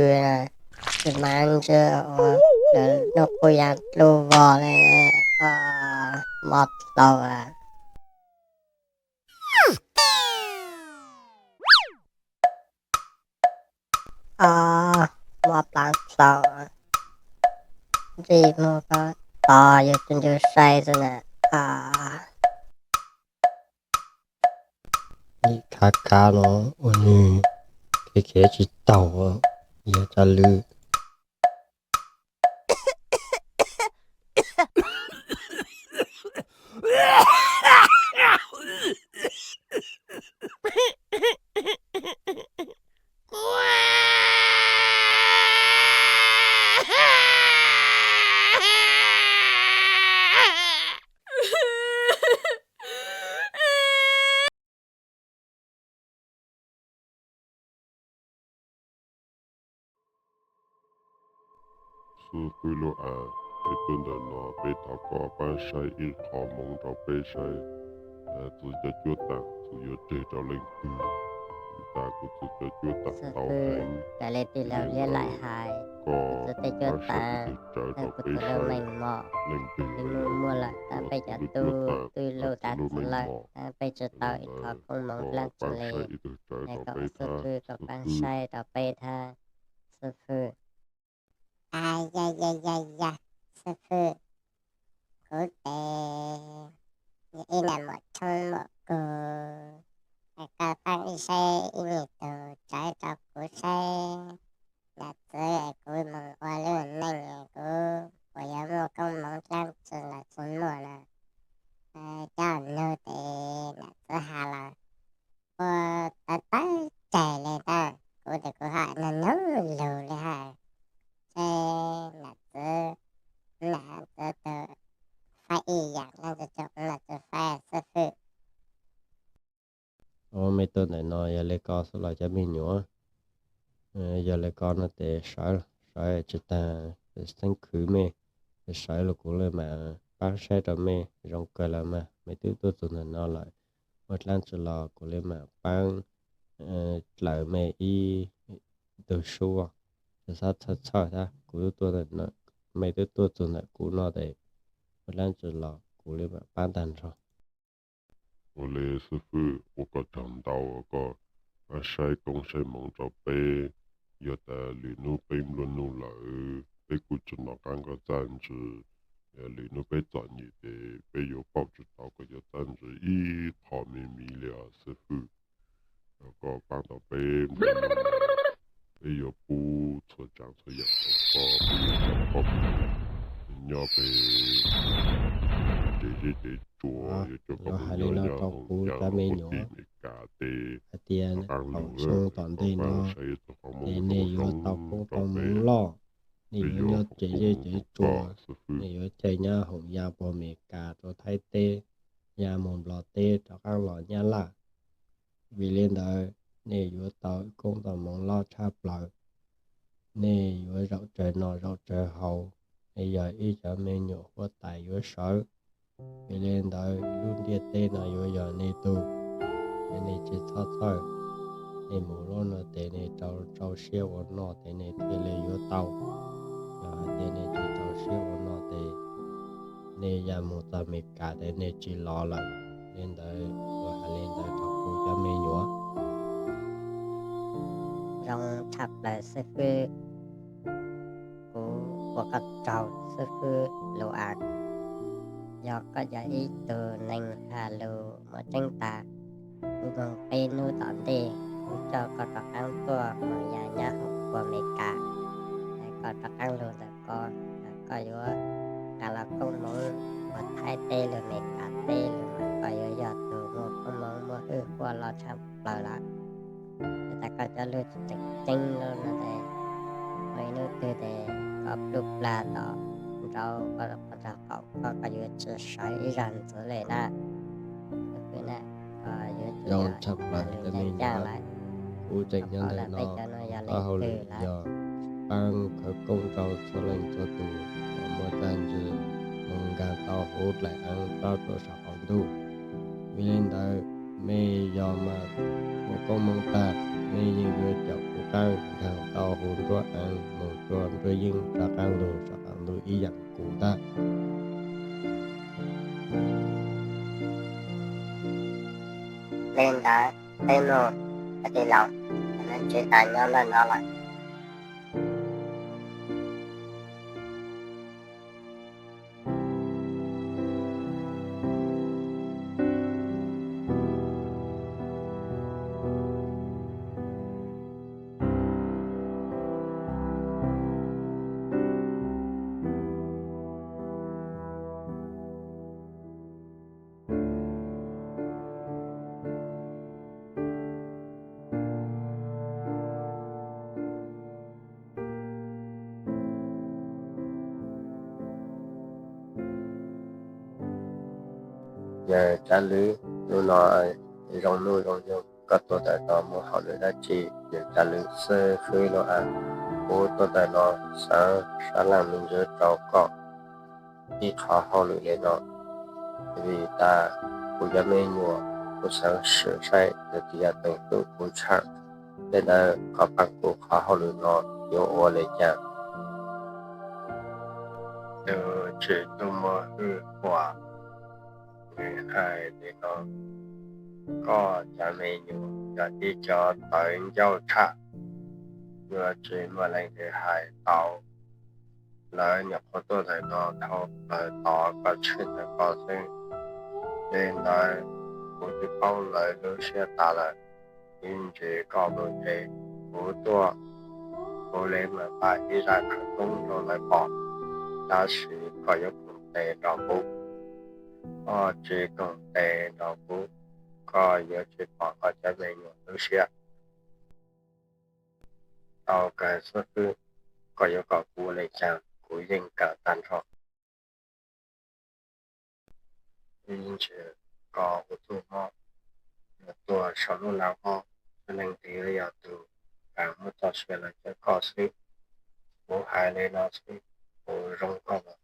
tsis mas ntshe ua lawv noj quj ya dlub vog li, mob dlau a. pob plav txaus, ntsej muag ko tos yus tus ntsws sai xwb na. Ib khav khav no ua nws khiav khiav tsis taus, yog tsam lwm. Xib fwb Lub As, peb tuaj ntawm no peb thov koj pab saib ib qho hmoov rau peb saib, txwv cov cuab tam txwv yuav tseg rau leej twg. Vim tas kuv txwv cov cuab tam ntau heev, koj pab saib ib tug tsawv rau peb saib, leej twg yuav muaj lawm tab peb cov tub twb luj tas txwv lawm, peb tsis tau ib qho koob hmoov dlaab tsi le. Koj xib fwb koj pab saib rau peb thab, xib fwb. Yog yog yog, xib fwb, kuv tes yog ib nam muam tshoob muam kug, koj pab ib saib ib tug tsawv rau kuv saib. Nam txwv, kuv moog ua lub neej kuv puas yuav muaj koob hmoov dlaab tsi los tsis muaj na? Cov nug tes nam txwv has lawm, ua tawv tawv tseg le tab, kuv tes kuv haj nug nug lug le hab, seb nam txwv, nam txwv tug faib ib yaam dlaab tsi tsoom nam txwv faib, xib fwb. Mej tuaj ntawm no yog le ko xwb los cov me nyuam? Yog le ko no tes sawv, sawv tsis taag, xeeb khwv mej, sawv los kuv le maam paab saib rau mej. Zoo kawg lawm mas, mej twb tuaj txug ntawm no lawm, muaj dlaab tsi los kuv le maam paab dlawg mej ib tug suab. Txhob txhawj txhawj thab, kuv, mej twb tuaj txug ntawm kuv no tes muaj dlaab tsi los kuv le maam paab taag nrho. Ua le xib fwb, ua koj tsaug ntau, koj saib koob saib hmoov rau peb. Yog tas lwm nub peb nplua nuj lawm peb kuj tsi nov qaab koj txaj ntsws. Lwm nub peb txom nyem tes peb yuav pauj tsi tau koj cov txaj ntsws ib qho me miv le os xib fwb. Koj paab tau peb nplua nuj, peb yuav pub txhua tsaav txhua yaam rau koj, peb yuav coj koj mus nyob pem tsev zeb tsev tsua, yuav coj koj mus nyob nyob hoos ya huv tim Meskas teb. Hais tias thaum xyoo tom ntej no es nej yuav tau koob tau hmoov loj, nej yuav nyob tsev zeb tsev tsua, nej yuav caij nyab hoom ya puag Meskas rau Thaib teb, ya mus Nplog teb rov qaab los Nyab Laj. Vim le ntawd nej yuav tau koob tau hmoov loj tshaj plaws. Nej yuav zaum tsawg noj zaum tsawg haus, nej yog ib cov me nyuam huab tais yuav sawv. Vim le ntawd lub ntiaj teb no yuav yog nej tug, es nej tsis txhob txhawj. Nej mus lub no tes nej rau rau siab ua noj tes nej thiaj li yuav tau. Yog hais tias nej tsis rau siab ua noj tes nej ya mus txog Meskas tes nej tsis los lawm. Le ntawd kuv hais le ntawd rau kuv cov me nyuam. Zoo tshaj plaws xib fwb, kuv ua koj tsaug xib fwb Lus As. Yog koj yog ib tug neeg has lus muaj tseeb tag, kuv moog peb nub tom ntej kuv coj koj rov qaab tuaj moog ya nyab hoom puag Meskas, koj rov qaab lug ntawm ko, koj yuav nqa los koob hmoov puag Thaib teb lug Meskas teb lug mas koj yuav yog tug muaj koob hmoov muaj hwj huaj loj tshaj plaws lawm. Yog tas koj cov lug tseem ceeb lug no tes, muaj ib nub twg tes koj pluj plag tom nraud koj nrog qaum koj, koj yuav tsi sawv ib zag ntxiv le na. Zoo tshaj plaws cov me nyuam, kuv tseem nyob ntawm no, kuv hauj lwm yog paab khawv koob rau txhua leej txhua tug uas muaj txaj ntsws moog nkaag tau huv dlaim aav rov rua saum qaum ntuj. Vim le ntawd mej yog mas muaj koob hmoov tag, mej yeej yuav caum kuv qaab nkaag tau huv nruab aav moog rua nruab yeeb rov qaab lug saum qaum ntuj ib yaam kuv ntag. Le ntawd peb mloog, cov tij laug, ntsib tas nyob ntawm no lawm. Tsab Lwm, hnub no zoo nuj zoo nyoog, koj tuaj ntawm no muaj hauj lwm dab tsi? Yawg Tsab Lwm, xib fwb Lauj Av, kuv tuaj ntawm no xaav sab laj me ntsis rau koj ib qhov hauj lwm li no, vim tas kuv cov me nyuam, kuv xaav sim saib yog tus yog tus tub kuv tshaj. Tej ntawd koj paab kuv qhov hauj lwm no yuav ua li cas? Tus tsim tuaj muaj hwj huam, nws hais li no: Koj cov me nyuam yog ib co tawv ncauj tshaj, yuav tsis muaj leej twg hais tau. Lawv nyuam qhuav tuaj ntawm no dhau plaws tod koj tshwj ntawm ko xwb. Li ntawd kuv twb poob lawv lub siab tas lawm. Ib ntsis koj mus tsev, kuv tuaj, kuv li mam nqa ib zaj khawv koob rau lawv pom, tab sis koj yuav koom tes nrog kuv. Koj tsis koom tes nrog kuv, koj yuav tsis pom koj cov me nyuam lub siab. Tau kawg xib fwb, koj yuav kom kuv ua li cas kuv yeej kawm tag nrho. Ib ntsis koj ua txuj mob, yuav tuag saum lub laj mob, leej twg yog tus kam muab txoj sia los cawm koj xwb. Kuv hais li no xwb, kuv zoo koj los.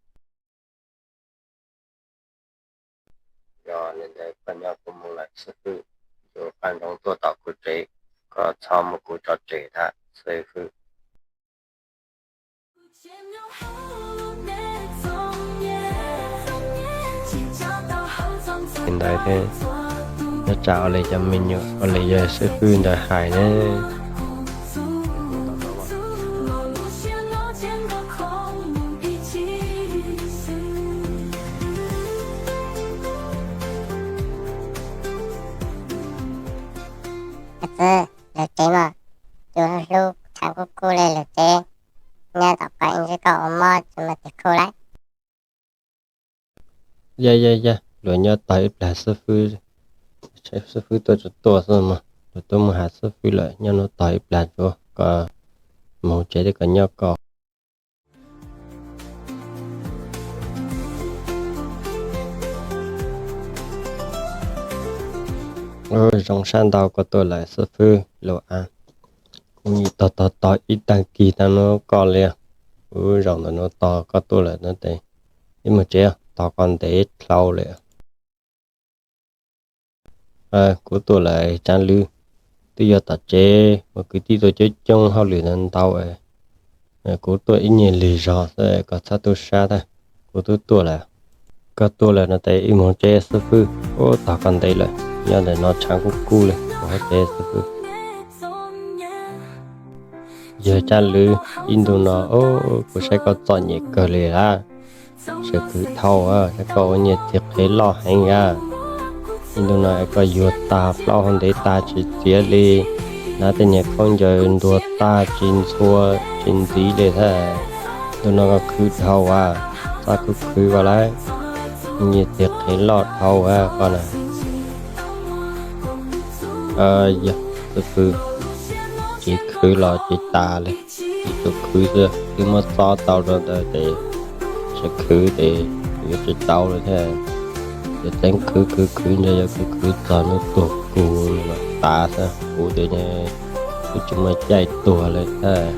Yog li ntawd koj nyob kuv mus lawm xib fwb, yuav qab ntsoov tuaj tom kuv tsev, koj txhob muab kuv tso tseg ntag xib fwb. Li ntawd thiab, nyob tsam ua li cov me nyuam ua li yawg xib fwb ntawd hais ne. Txiv, lawv tsev mas, cua hlub hlub, tshav kub kub li lawv tsev, nyob tom qab ib ntsis koj ua mob tsis muaj tig khuj lawm. Yaj yaj yaj, luag nyob tog ib plag xib fwb, xib fwb tuaj tsis tuaj xwb mas luag tuaj mus hais xib fwb lawm, nyob hnub tog ib plag tsuav koj mus tsev thiab koj nyob koj. Zoo sab ntau koj tuaj lawm xib fwb Lauj Av. Kuv nim tog tog tog ib tag kis tag nuav koj li. Kuv zaum ntawm nuav tos koj tuaj lawm no tes, ib mus tsev, tos koj ntev dhau lawm. Kuv tuaj lawm Tsaab Lwm, twb yog tom tsev mas kwv tij tuaj coob coob, hauj lwm ntau ntau. Kuv tuaj ib nyuag lig zog xwb, koj txhob tu sab tag, kuv twb tuaj lawm. Koj tuaj lawm no tes ib mus tsev xib fwb, ub, tos koj ntev lawm, nyob ntawm no tshav kub kub li, mus tsev xib fwb. Yawg Tsaab Lwm, ib ntu no kuv saib koj txom nyem kawg li lawm, tseem khwv dhau, saib koj ua niag txiv qhev loj heev a. Ib ntu no koj yuag tag plaub hau ntev tag tsis txiav li, hnav tej niag khaub ncaws ntuag tag tsis ntxhua tsis ntxiv li thiab. Ntu no koj khwv dhau a, txhob khwv khwv koj lawm, niag txiv qhev loj dhau a koj na. Yog, xib fwb, tsis khwv los tsis tas li, tsis tus khwv xwb, twb muab txob tau rau ntawd tes tsis khwv tes yuav tsis tau li thiab. Yog txeev khwv khwv khwv ntawd yog khwv khwv txog hnub tuag kuv los tas xwb, kuv tes kuv tsis muaj caij tuag li thiab,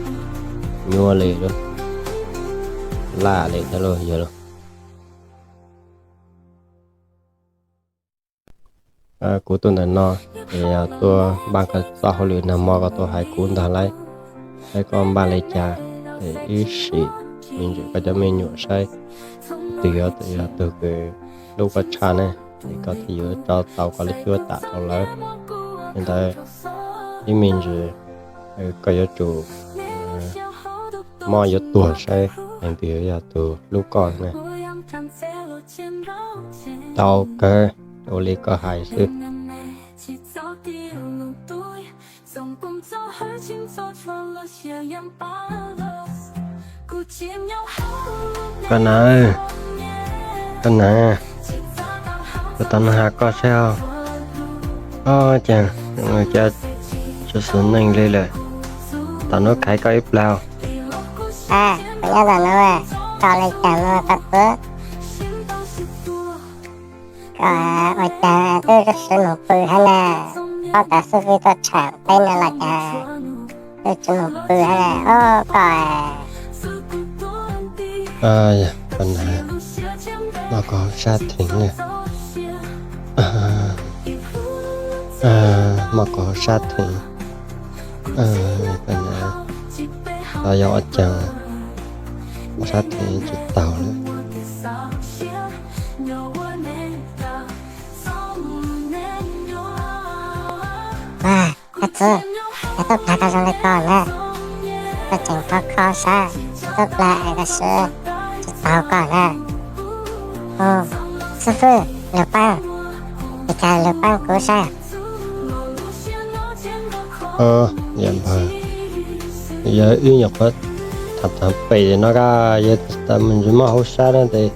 nyuaj li lawm, laj li thiab lauj yawg lauj. Kuv tuaj ntawm no es yog tuaj npaj koj txoj hauj lwm nag hmo koj tuaj hais kuv ntag lauj, saib koj npaj li cas, es ib sim me ntsis koj cov me nyuam saib tus yog, yog tus kws hlub koj tshaj ne, es koj thiaj yuav tso tau koj lub cuab tam rau lawv. Li ntawd ib me ntsis koj yuav tsum mob yuav tuag saib leej twg yog tus hlub koj ne. Tau kawg, ua li koj hais xwb. Koj na, koj na, kuv tau nug has koj saib os. Ob, cas cov tsis xis neej li lawm, tom nuav khaiv koj ib plag. Kuv nyob tom nuav, koj li cas no koj txwv. Koj ua cas twb siv moog pw hab na, paub tas xib fwb tuaj tsham peb no los cas twb tsis moog pw hab na, o koj. Yog, koj na, muaj koj hauv sab theem na, muaj koj hauv sab theem, koj na, yog ua cas hauv sab theem tsis taug lawm. Koj txiv, yog tub plag koj zoo li ko na, koj tseem thov kho sab, tub plag es koj siv tsis taug koj na. Xib fwb, lug paab, es cas lug paab kuv saib. Yog npawg, yog wb nyuam qhuav tham tham pem no koj, yog tas mus ntsis mob hauv sab no tes,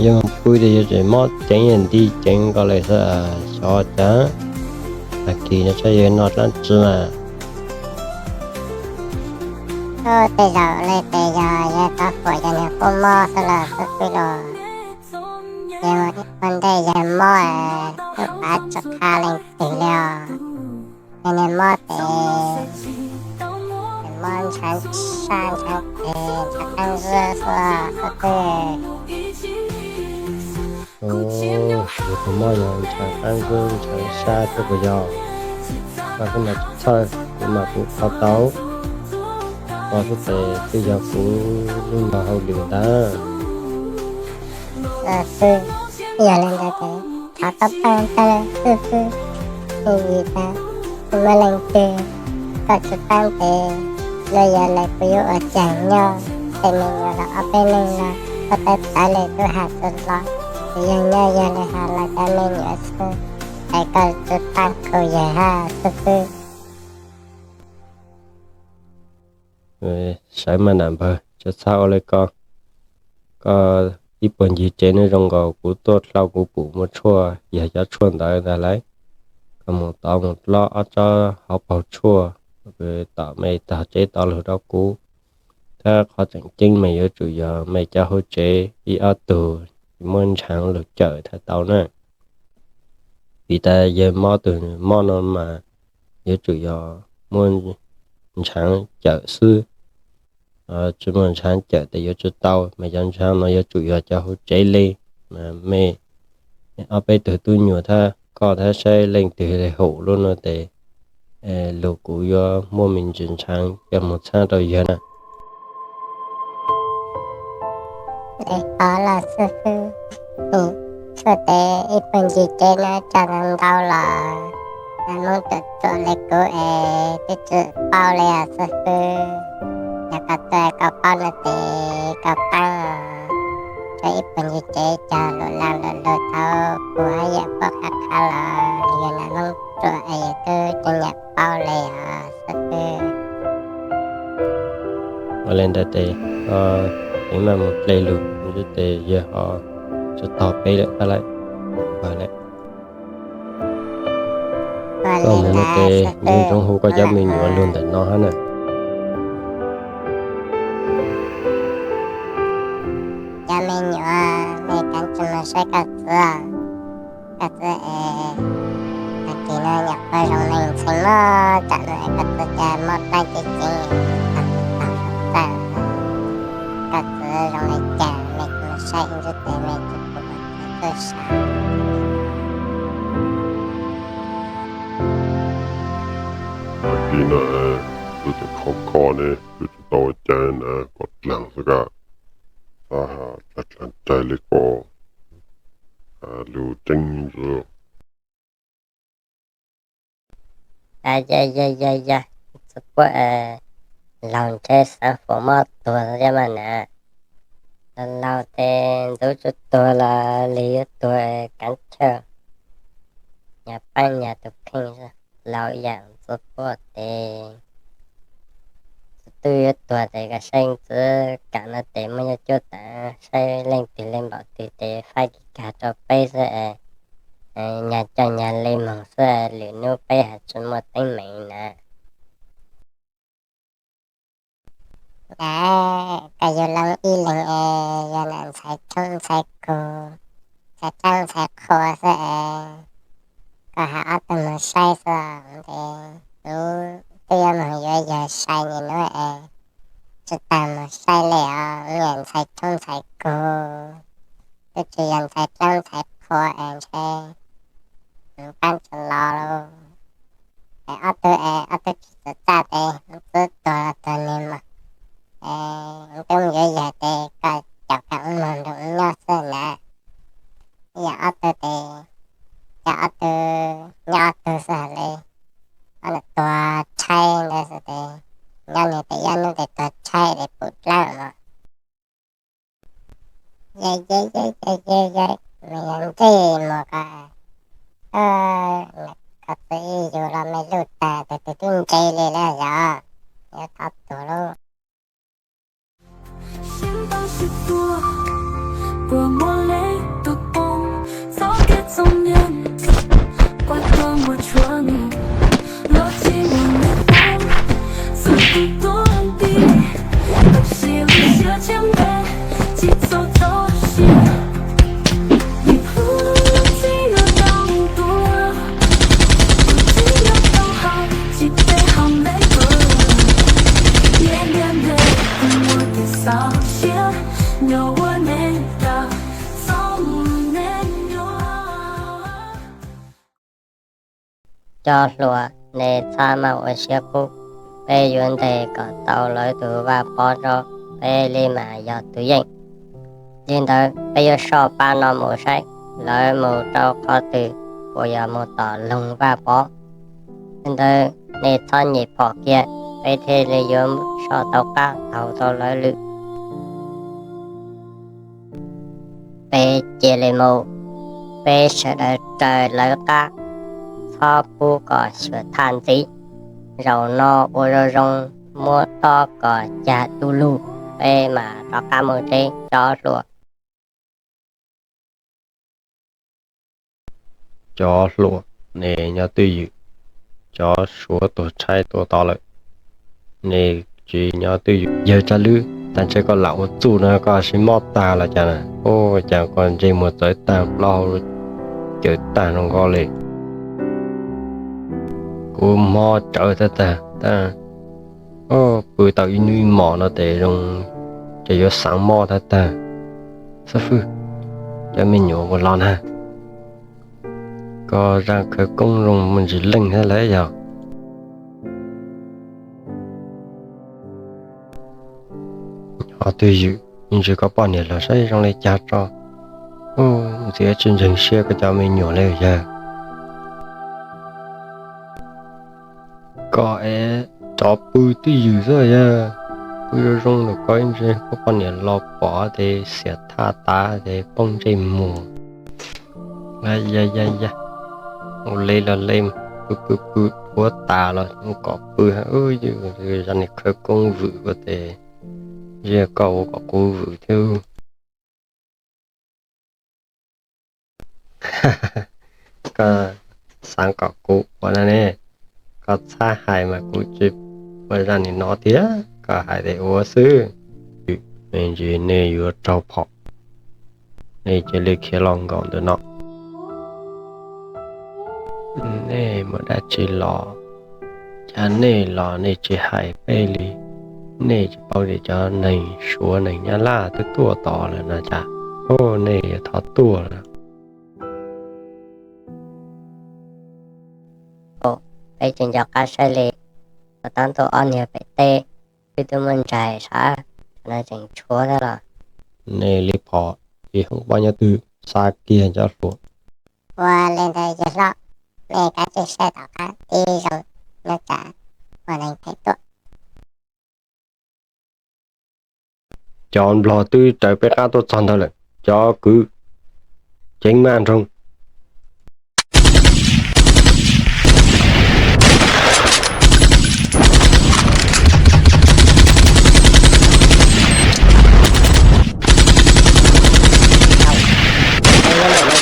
yog moog pw tes yog tseem mob ceev, yog nti ceev nkaus le xwb, xyov cas. Tag kis no saib yog noj dlaab tsi mas. Tej zaum le tes yog yawg rov huam yog niag qub mob xwb los xib fwb los. Yog ua ntej yawg mob, lub pav tsis qha leej twg li os. Yog niag mob tes mob ntshaav sab ntshaav tes ntshaav qaab zib xwb xib fwb. Yog tus mob yog ntshaav qaab zib ntshaav sab xwb puas yog? Koj xwb mas tsis txhawj, kuv mas kuv kho tau. Koj xwb tes twb yog kuv lub nrog hauj lwm ntag. Xib fwb, yog le ntawd tes thov tau paab tag xib fwb, vim tas kuv muaj leej twg koj tsis paab tes, luag yog le kuv yuav ua caag nyob, tej me nyuam los ob peb leeg los kuv tawv tawv le tub has tsis los, kuv yog nyob yog le has los cov me nyuam xwb, es koj tsis paab kuv yawg hab xib fwb. Sawv mas nam npawg, tsis txhob ua le ko. Koj ib puag ncig tsev no zoo nkaus kuv tuaj dlhau kuv pum muaj tshuaj, yog cov tshuaj ntawd ntag lauj. Koj mus tod mus dlob ob tsob hauv paug tshuaj, tom me tog tsev tod lug rau kuv. Tab qhov tseem ceeb mas yuav tsum yog me cov hauv tsev ib ob tug muaj ntshaav lug cawm thiaj tau na. Vim tas yawg mob tus mob no mas yuav tsum yog muaj ntshaav cawm xwb. Tsis muaj ntshaav cawm tes yuav tsis tau, mas cov ntshaav no yuav tsum yog cov hauv tsev li. Me ob peb tug tub nyuam thab koj thab saib leej twg li haum lub no tes, lug kuv yuav muaj me ntsis ntshaav coj mus txhab rau yawg na. Li qhov los xib fwb, tshuaj tes ib puag ncig tsev no tso ntau los, nam noob ruam ruam li kuv es twb tsis paub li os xib fwb. Yog koj tuaj koj paub no tes koj paab, tshuaj ib puag ncig tsev cog lug laag lug lug tau kuv hab yawm puab qha qha los yog nam noob ruam es yawg twb tsis nyam paub li os xib fwb. Ua le ntawd tes, koj teev maj mus dle lug tes yawg ho tsis tog peb lawm tab lawm. Koj mus no tes zoo zoo hu koj cov me nyuam lug ntawm no hab na. Cov me nyuam, mej kaav tsi mus saib koj txiv, koj txiv es tag kis no nyuam qhuav zoo lees ntxhee lawm, tsam no es koj txiv cas mob dlaab cev ceev, tag tag txawj, koj txiv zoo le caag, mej mus saib ib ntsis tes mej tsi pum koj txiv txawj sab. Tag kis no txiv tseem khov kho ne, txiv tsis tau ua cas na, koj dlaag xwb koj, xav has dlaag dlaag caig le koj, lug tseeb ntxwv. Yog yog yog, txiv puab laug ntshe xaav fuam mob tuag thiab mas na. Laug laug tes ntxuv tsi tuag los lig yuav tuag kaav chaw. Nyag paab nyag tug kheej, laug ib yaam txiv puab tes txiv tub yuav tuag tes koj saib txiv kaam no tes muaj nyob cuab taag, saib leej twg le npaum twg tes faib kis kag rau peb xwb. Nyag coj nyag le moog xwb, lwm nub peb has tsi muaj teeb meem na. Koj yug loo ib leeg es yog nam ntxhais coob ntxhais kug, ntxhais dlawb ntxhais qhua xwb es koj hais ob tug mus saib xwb ces kuv twb yuav mus yuav yawg sai nim no es tsis tas mus saib li os, niam ntxhais tshoob ntxhais kug twb tsis yog ntxhais dlawb ntxhais qhua es ntshe mus pab tsis los lauj. Es ob tug es ob tug tsis txawj txaj tes twb tuag los tuag nig mas es twb mus yuav yawg tes koj caum koj ub mus nrog nyob xwb na. Yog ob tug tes, yog ob tug nyob ob tug xwb hais li, ob tug tuag tshaib ntawd xwb tes nyob nws tes ib hnub tes tuag tshaib tes pum dlawb os. Yog yog yog yog yog yog, nws yog ntsej muag ko, koj txiv yug los me lug tag tes tus twb ntse li lawm yog, yog thov tuag lauj. Cov hluas, nej txhob maj ua siab qub, peb yuav ntes kom tau lawv tus vaj pov tso, peb li mas yog tus yeej. Li ntawd peb yuav soj pab no mus saib lawv mus rau qhov twg, puas yog mus tom Loog Vaj Pov. Li ntawd nej txhob nyem phom kiag, peb thiaj li yuav soj tau qab thaum tau lawv lwm. Peb cia li mus, peb sawv daws raws lawv qab, txhob pub kom xyuas thaj ntxiv. Zaum no ua zoo zoo, muab tob kom cag du lug, peb mam rov qab mus tsev cov hluas. Cov hluas, nej nyob twj ywm, cov Suav tuag tshaib tuag to lawm, nej tsis nyob twj ywm. Yawg Tsab Lwb, tas ntshe koj lam ua txuj no koj sim mob tag los cas na. Ua cas koj ntsej muag txawv tag, plaub hau cawv tag zoo nkaus li. Kuv mob tsawv tag tag, pw tau ib hnub ib hmos no tes zoo, ces yuav xav mob tag tag. Xab Fwj, cov me nyuam puas los na? Koj zaj khawv koob zoo muaj ntsis leej thiab lawm yog? Nyob twj ywm, me ntsis koj poj niam los saib zoo li cas tso. Ntxim tsis ntseeg siab koj cov me nyuam li yawg. Koj es rov pw twj ywm xwb yawg. Pw zoo zoo rau koj ib ntsis, koj poj niam los pom ces xiam thaj tas ces poob ntsej muag. Ya ya ya, ua li los li, pw pw pw dhuav tas los kom pw. Zaj ni khawv koob vwm ko ces, ziag koj ua kom kuv vwm thiab. Koj xav kom kuv ua na ne, koj txhob hais mas kuv tsis ua zaj ni no tiag, koj hais tes ua xwb. Me ntsis nej yuav raug phom, nej cia li khiav los nkaum ntawm no. Nej mus dab tsi los? Cas nej los nej tsis hais peb li? Nej tsis paub tias cov neeg Suav neeg Nyab Laj twb tuaj tod lawm no cas? Ub, nej yuav thov tuaj lawm. Peb tsis nco qab saib li, tab tom ob niag pem teb, twb twb muaj ntsaig sav, no tseem tshuav thiab los. Nej li phom tsis hoob pob nyob twg, xa kiag cov hluas. Ua li ntawd yawg hlob, nej kav tsij saib tom qab tib zoo, nyob tsam ua neeg phem tuaj. Cov nplog twb raws peb qab tuaj txog ntawd lawm, cov kwv, ceev maj nroog.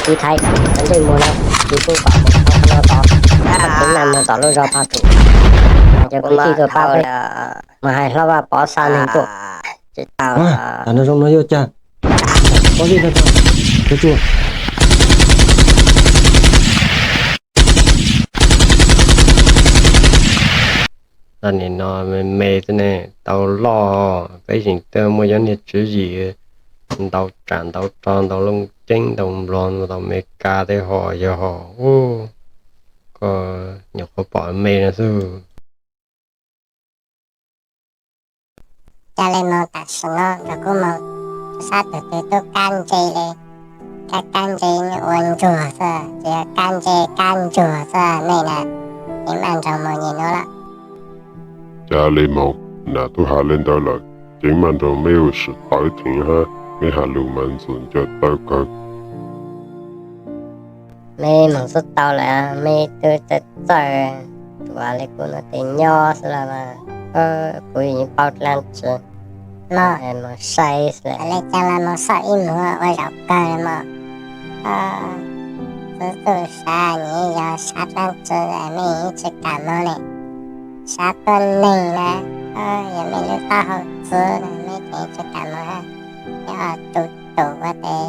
Kwv Thaib, cov ntsej muag no, kuv kuj kom mus tau qhov no tod, ceev maj mus tom lub zos Phaj Tsum, cov kwv tij tuaj pab peb, mus hais hlob Vaj Pov xa neeg tuaj. Tsis tau. Tam no zoo no yuav cas? Pov Tsum, Pov Tsum. Tag nim no me me xwb ne, tau loj, peb tseem tuaj muaj cov niag tswv yim ntau tsam ntau rog ntau looj ceeb ntau nplog ntau Meskas tej ho yog ho, koj nyuam qhuav pom me no xwb. Ca le moog tam sim no nrog kuv moog sab tug twg tub kab ntse le, kab kab ntse ua ntsuag xwb, tsis yog kab ntse kab ntsuag xwb nej na, ceev maj nroog moog nyem nuav lawm. Ca le moog, nam tub has le ntawd lawm, ceev maj nroog meb ua sim tawv theem hab, meb has lug mas ntxuam ncaws tawv kawg. Meb moog xub tau lawm, meb tub txawj txawj, tsuas le kuv nuav tes nyob xwb los mas, kuv yeej paub dlaab tsi. Moog sai xwb. Le caag los moog soj ib muag ua zaum kawg le mog. Txwv txuj sav nyiam yog sav dlaab tsi meb yeej tsi kam moog ne. Sav tuab neeg na, yog mej lub taub hau txwv na mej ces tsi kam moog hab. Yog tus tus ua tes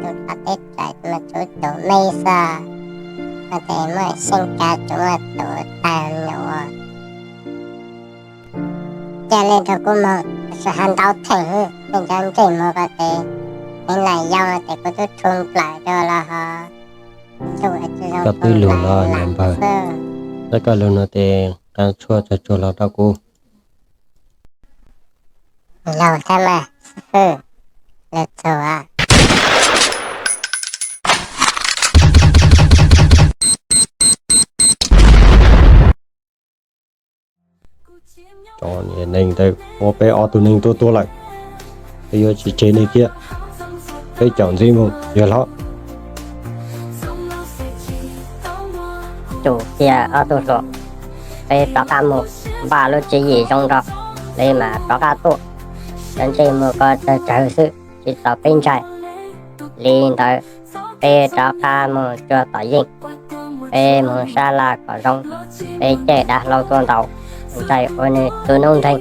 tus dlov teb chaws mas tus tus mej xwb, ua tes muaj xyeej kav tus muaj tus tag nyuam. Ca le nrog kuv moog, tsi has ntau theem, mej nco ntsej muag ko tes, mej lam yau tes kuv tub rhu nplawm rua los ho. Koj twb lug los nam npawg, txawm koj lug no tes nqa tshuaj tsuag tsuag los rau kuv. Laug thab mas, xib fwb, lug txug. Cov niag neeg ntawd muab peb ob tug neeg tua tuag lawm, peb yuav tsis tseg nej thiab, peb caum ntxiv mus yawg hlob. Tsum kiag ob tug hluas, peb rov qab mus npaj lub tswv yim zoo nrog, li mas rov qab tuaj. Cov ntsej muag ko tsawg tsawg xwb, tsis txaus peb ntshai. Li ntawd, peb rov qab mus cuag tom yeej, peb mus sab laj kom zoo, peb caij dav hlau tuaj ntaus, ntshai ua nws tu noob ntheeg.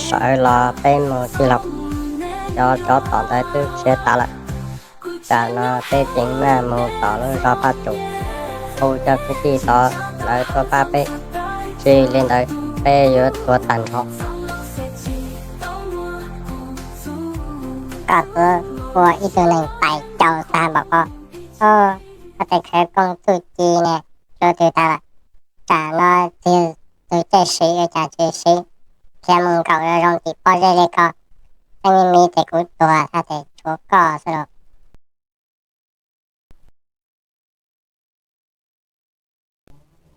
Sawv los peb mus tij laug, cov tsov tom ntawd twb khiav tas lawm. Tam no peb ceev maj mus tom lub zos Phaj Tsum, hu cov kwv tij tod lawv tuaj pab peb, tsis li ntawd peb yuav tuag tag nrho. Koj txwv ua ib tug neeg pais caus tag npaum ko, koj tes khawv koob txuj ci ne, rua twg tag lawm? Tam no txwv caij siv ua cas tsis siv, khiav mus nkaum zoo tim pob zeb li ko, tseeb me me tes kuv tuag tag tes tshuav koj xwb los.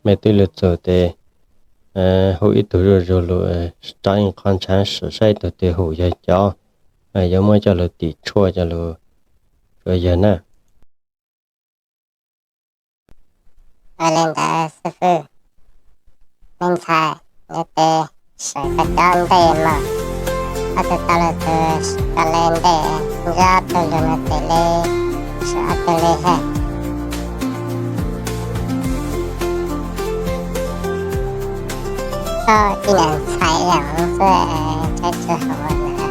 Mej twb lug txug tes hu ib tug zuj zug lug, tso ib qho ntshav sim saib ib tug twg hum yawg cov, yuav muab coj lug tim tshuaj coj lug tsuav yawg na. Ua li ntawd xib fwb, me ntxhais, neb tes sawv koj cov ntej mas, ob tug tau lug txug koj le ntej, nrog ob tug lug no tes le, sawv ob tug le hab. Koj ib niam ntxhais yam xwb, ntshai tsis haum na.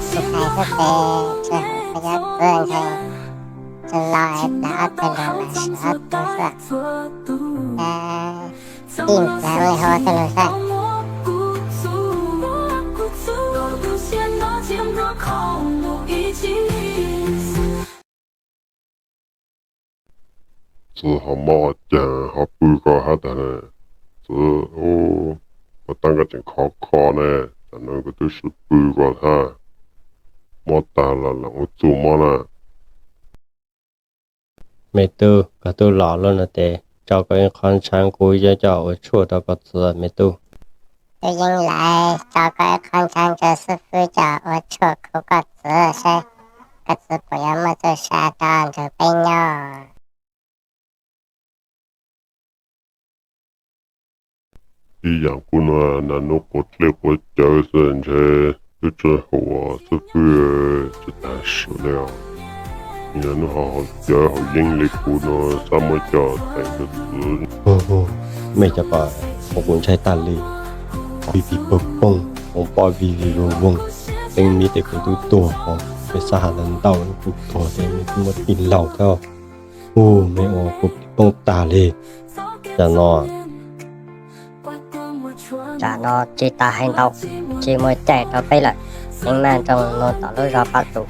Ntxhais xwb tes tsis haum, koj cov txwv ntshai tsis los, dag ob tug lug mas sawv ob tug xwb. Ib ntxhais ua li hov tug lug saib. Txwv ho mob caag ho pw ko hab tag na. Txwv, ua taab koj tseem khov kho ne, tam no kuv twb sib pw ko hab, mob tag los lam ua txuj mob na. Me tub, koj tub los lawm no tes tso koj ib qho ntshav kuv yuav coj ua tshuaj rau koj txwv me tub. Tub Yeeb Lais, tso koj ib qho ntshav rau xib fwb coj ua tshuaj khuv koj txwv saib koj txwv puas yuav muaj txuj sa rau nrug peb nyob. Ib yaam kuv nua nas nub quav dlej quav cawv xwb ntshe twb tsis haum xib fwb, tsis tag sim li os. Yog hnub ho haus cawv haus yeeb li kuv no, xav muab coj teem rau txwv. Mej cov ko, kuv ntshai tag li. Vij vij poog poog, hmoov pob vij vij voog voog, teeb miv tes kuv twb tuag os. Mej xav has ntau ntau, kuv tuag ces mej twb muab tij laug thiab. Ub, mej ua kuv poob tag li. Cas no, tsam no tsis tas hais ntau, tsis muaj caij rau peb lawm. Teeb maj nroog no tom lub zos Paj Tus,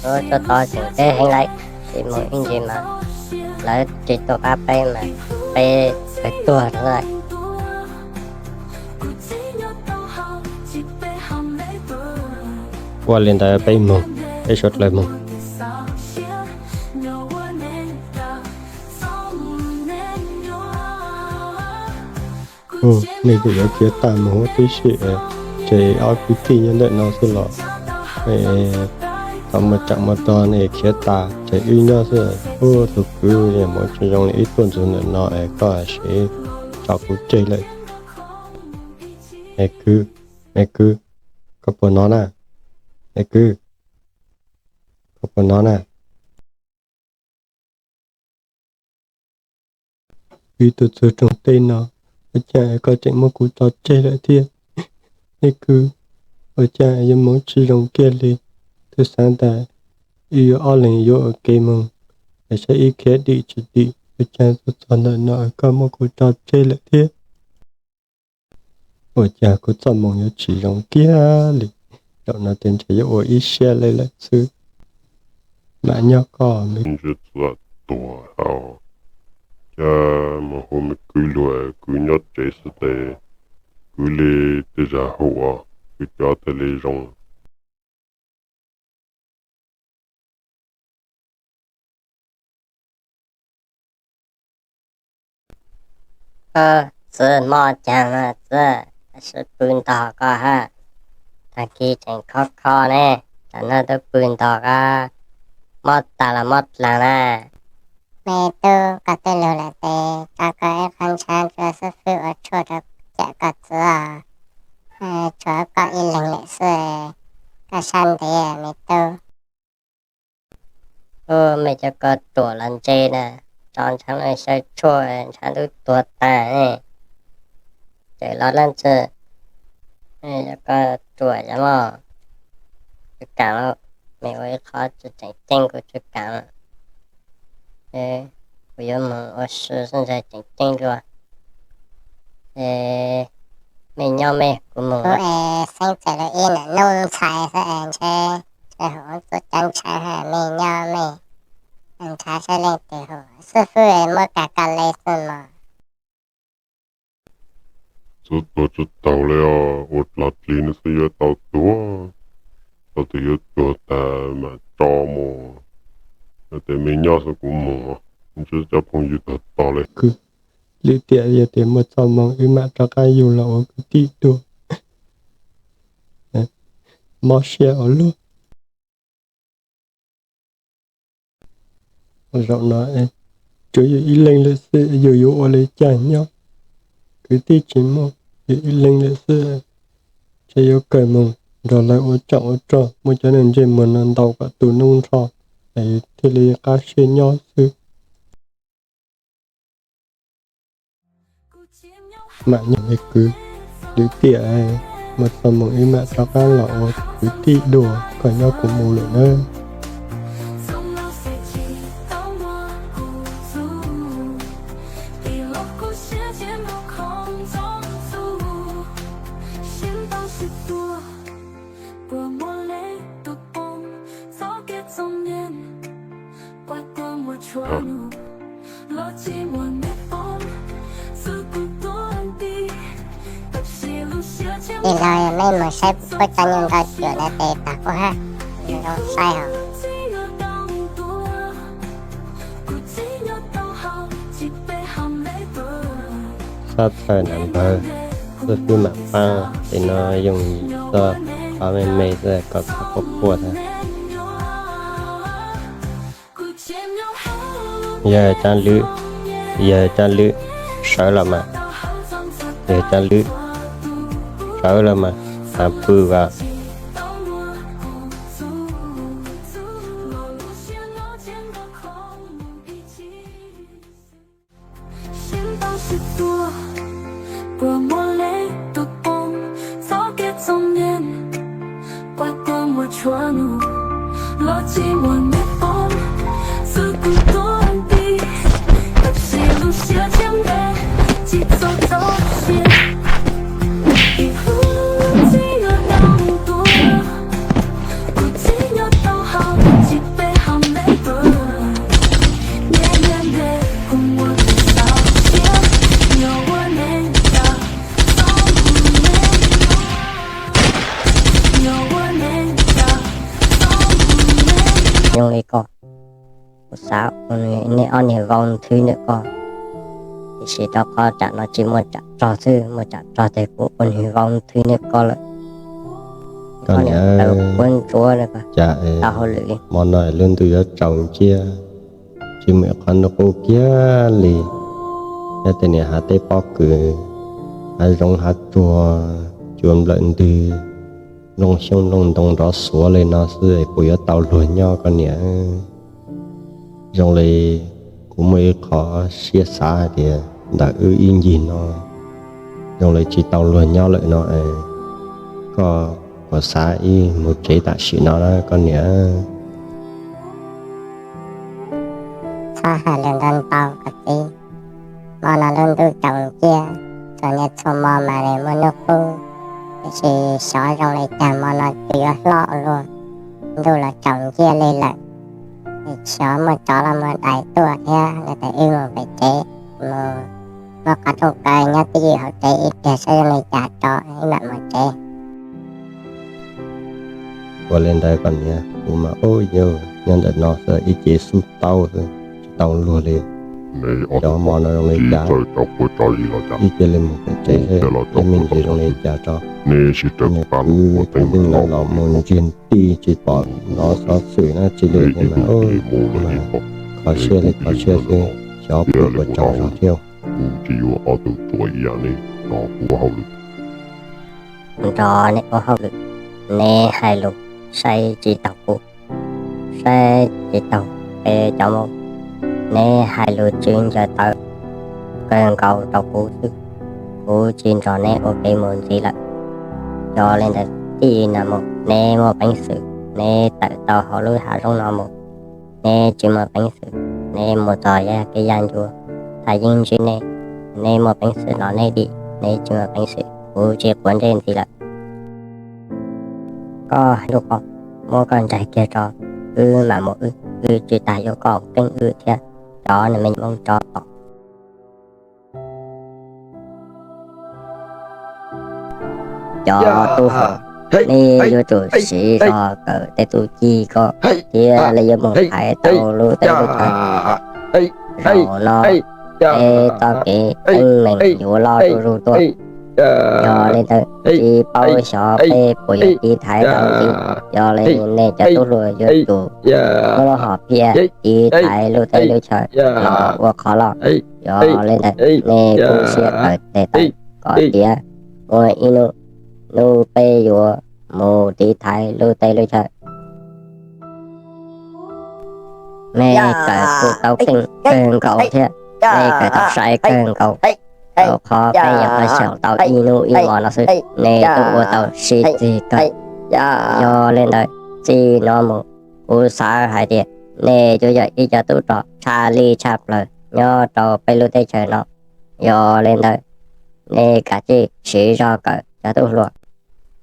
lub tsuas tod tseem deb heev lawm, tsis mus ib ntsis mas lawv tsis tuaj pab peb mas peb kawg tuag rau lawm. Ua li ntawd peb mus, peb sawv dlawg mus. Nej twb yuav khiav tag mus huv tib si, ces ob kwv tij nyob ntawm no xwb los? Thaum mus tsam mus tog nej khiav tas ces wb nyob xwb. Ub, tus kwv, yog mus tsis zoo li wb tuaj ntxuav ntawm no es koj sim tso kuv tseg lawm. Me kwv, me kwv, koj puas hnov na? Me kwv, koj puas hnov na? Wb tuaj txog rooj teb no, ua cas koj tseem muab kuv tso tseg lawm thiab? Me kwv, ua cas yuav mus tsis zoo kiag li? Twb xav tias wb yuav ob leeg yuav ua ke mus, es saib wb khiav dim tsis dim, ua cas tuaj txog ntawm no koj muab kuv tso tseg lawm thiab? Ua cas kuv txoj moo yuav tsis zoo kiag li? Zaum no ces ntshe yuav ua ib siab li lawm xwb. Mam nyob koj me. Ntsia txom tuag hau, cas mus hu me kwv luag, kwv nyob tsev xwb tes kwv li tej zag hu, kwv cov tej li zoo. Txiv, mob cas mas txiv, tab sis pw ntog koj hab. Tag kis tseem khov kho ne, tam no twb pw ntog koj, mob tas los mob dlaag na. Me tub, koj twb lug lawm tes tso koj ib qho ntshav ntsuab xub fwb ua tshuaj rau cawm koj txiv os. Tshuav koj ib leeg lawm xwb, koj sab ntev me tub. Ub, mej cov ko ruam los ntse na, tso ntshav los xyaw tshuaj ntshav twb tuag tag ne. Ces los leej twg, mej cov ko ruam yog mog. Tsis kaam, mej ua ib qho tseem ceeb kuv tsis kaam. Kuv yuav moog ua si xwb ntag, tseem ceeb dua. Mej nyob mej, kuv moog. Kuv es xeeb txawm lug ib nam noob ntxhais xwb es ntshe, ntshe hu ua txuj cov ntshav, mej nyob mej, ntshav saib leej twg hu xwb fwb muab kag koj le xwb mog. Txuv tuag tsi taug le os, ua dlaag dlig no xwb yuav tau tuag. Tau tus yuav tuag tag mam tso mus. Tes mej nyob xwb kuv mus, ntsib cov phooj ywg tog tog le. Lwm tiam yog tias muaj txoj moo wb mam rov qab yug los ua kwv tij dua. Mob siab ua luaj. Zaum no tsuas yog ib leeg lawm xwb, yus yuav ua li cas nyob. Kwv tij tsis muaj, yog ib leeg lawm xwb. Ntshe yuav kawg mus nrog lawv ua tsov ua rog, muab cov neeg ntsej muag no ntaus kom tu noob nrho, thiaj li qab siab nyob xwb. Mam nyob me kwv, lwm tiam muaj txoj moo wb mam rov qab los ua kwv tij dua, koj nyob kuv mus lawm nawb. Tij laug, yog mej mus saib puab cov nyuj ntau cuam no tes tag puab hab, zoo saib os. Txhob txhawj nam npawg, xwb fwb mam paab, tes no yooj yim xwb, qhov me me xwb kom txhob quaj quaj thiab. Yawg Tsaab Lwm, yawg Tsaab Lwm, sawv los mas. Yawg Tsaab Lwm, sawv los mas, has pw as. Tsis tuag, puas muaj leej twg poob txoj kev txom nyem, kuas koj muaj tshua nug los tsis muaj neeg poob, xwb kuv tuag nti, tab sis lub siab tshiab ntev tsis txhob txaus siab. Ib hnub txiv yuav nyob mus tuag, kuv txiv nyob tau hauv tsis peb hauv ntev tuag, nyob ntev ntev kuv muaj tus xaus siab, nyob ua neej tag, txhob mus neej, nyob ua neej tag, txhob mus neej. Zoo li koj, kuv xav ua nej ob niag vau nthwv ntawm koj, tiam sis rau qhov tsam no tsis muaj tsam rog xwb, muaj tsam rog ces kuv ua niag vau nthwv ntawm koj lawm. Koj niam, tau quab ntsuab tau hauj lwm li. Hmo no lub ntuj yuav tsaus nciab, tsis muaj ib qho ntuj qub kiag li. Nyob tej niam hav teb pob kws, hav zoov hav tsuag, cua nplawm ntws, nplooj xyoob nplooj ntoo nrov xuav li no xwb es puas yuav tau luag nyob koj niam? Zoo li kuv muaj ib qho siab xav hais tias ntawm wb ib ncig no zoo li tsis tau luag nyob lawm no es, koj puas xav ib mus tsev tam sim no na koj niam? Txhob hais lus ntau ntau koj txiv. Hmo no lub ntuj tsaus nciab, txom nyem txhua hmo mas nws muaj hnub qub, tiam sis xyov zoo li cas hmo no tsuas yuav hlob luaj, ntuj los tsaus nciab li lawm. Xyov muaj tsov los muaj dais tuaj thiab, no ces wb mus pem tsev, mus muab qhov rooj kaw nyob tib ywm hauv tsev ib pliag saib zoo li cas tso wb mam mus tsev. Ua li ntawd koj niam, kuv mas ub yug nyob ntawm no xwb ib ce xub tau xwb tsis tau luag li. Cov hmo no zoo li cas, ib cia li mus pem tsev seb me ntsis zoo li cas tso. Nws kwv ua twb lawv los mus ntsiag ti tsis pom nov xov xwm na tsis li mas ub, mas kho siab li kho siab xwb, xyov puas tsaug zog thiab. Kuv tsis yuav ob tug tuam ib yam li no ua hauj lwm. Nrog neb ua hauj lwm, neb hais lus saib tsis taus kuv, saib tsis taus peb cov Hmoob, neb hais lus tsis ncaws tawv kawg nkaus rau kuv xwb. Kuv tsis nrog neb ua ke mus ntxiv lawm. Yog li ntawd txij no mus neb muaj peev xwm, neb tawm tau hauv lub hav zoov no mus, neb tsis muaj peev xwm, neb mus txog yaj kev yaj ncua, thaj yeeb ntsib neb, neb muaj peev xwm los neb dim, neb tsis muaj peev xwm, kuv tsis quav ntsej ntxiv lawm. Koj hais lus ko, muab koj ntsaig kiag tso, wb mam mus wb, wb tsis tas yuav koj keeb wb thiab cov me nyuam Hmoob tsov tom. Cov tub hluas, neb yuav tsum siv zog kawm tej txuj ci ko thiab li yuav mus hais tau lub teb lub chaw. Zaum no peb txoj kev teeb meem yuav loj zuj zus tuaj. Yog li ntawd tsis paub xyov peb puas yuav tiv thaiv tau ntxiv. Yog li nej cov tub hluas yuav tsum muab lub hom phiaj tiv thaiv lub teb lub chaw los ua qhov loj. Yog li ntawd nej kuj siab kawm tes taw kom tiav muaj ib hnub, hnub peb yuav mus tiv thaiv lub teb lub chaw. Nej kawm kuj tau keej kawg nkaus thiab, nej kawm tau sai kawg nkaus, rau qhov peb nyuam qhuav xyaum tau ib hnub ib hmos no xwb nej twb ua tau sib txig kawg. Yog li ntawd txij no mus kuv xav hais tias nej yuav yog ib co tub rog tshaj li tshaj plaws nyob rau peb lub teb chaws no. Yog li ntawd nej kav tsij siv zog kawm cov tub hluas.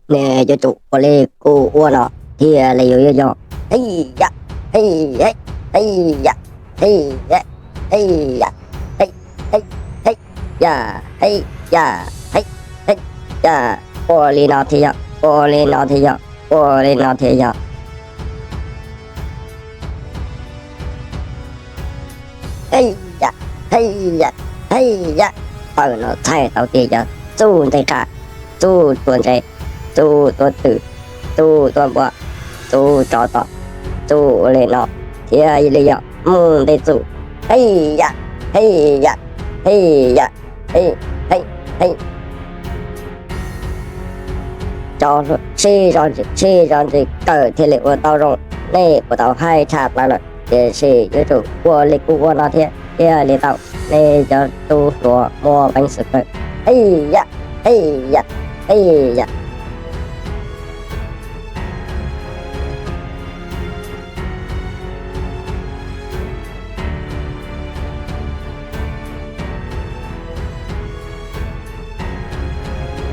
Nej yuav tsum ua li kuv ua no thiaj li yuav yog. Hej ya, hej hej, hej ya, hej hej, hej ya, hej hej, hej ya, hej hej ya, ua li no thiaj yog, ua li no thiaj yog, ua li no thiaj yog. Hej ya, hej ya, hej ya. Pawg no txhais tau tias yog txuj ntxej qab, txuj tuav ntses, txuj tuav twm, txuj tuav npua, txuj tsov tom, txuj ua li no thiaj li yog mus ntej txuj. Hej ya, hej ya, hej ya, hej, hej, hej. Cov hluas sib zog ntsis, sib zog ntsis kawm thiaj li ua tau zoo. Nej puas tau hais tshaj plaws lawm, tiam sis yuav tsum ua li kuv ua no thiab. thiaj li tau. Nej cov tub hluas muaj peev xwm kawg. Ej yam, ej yam, ej yam.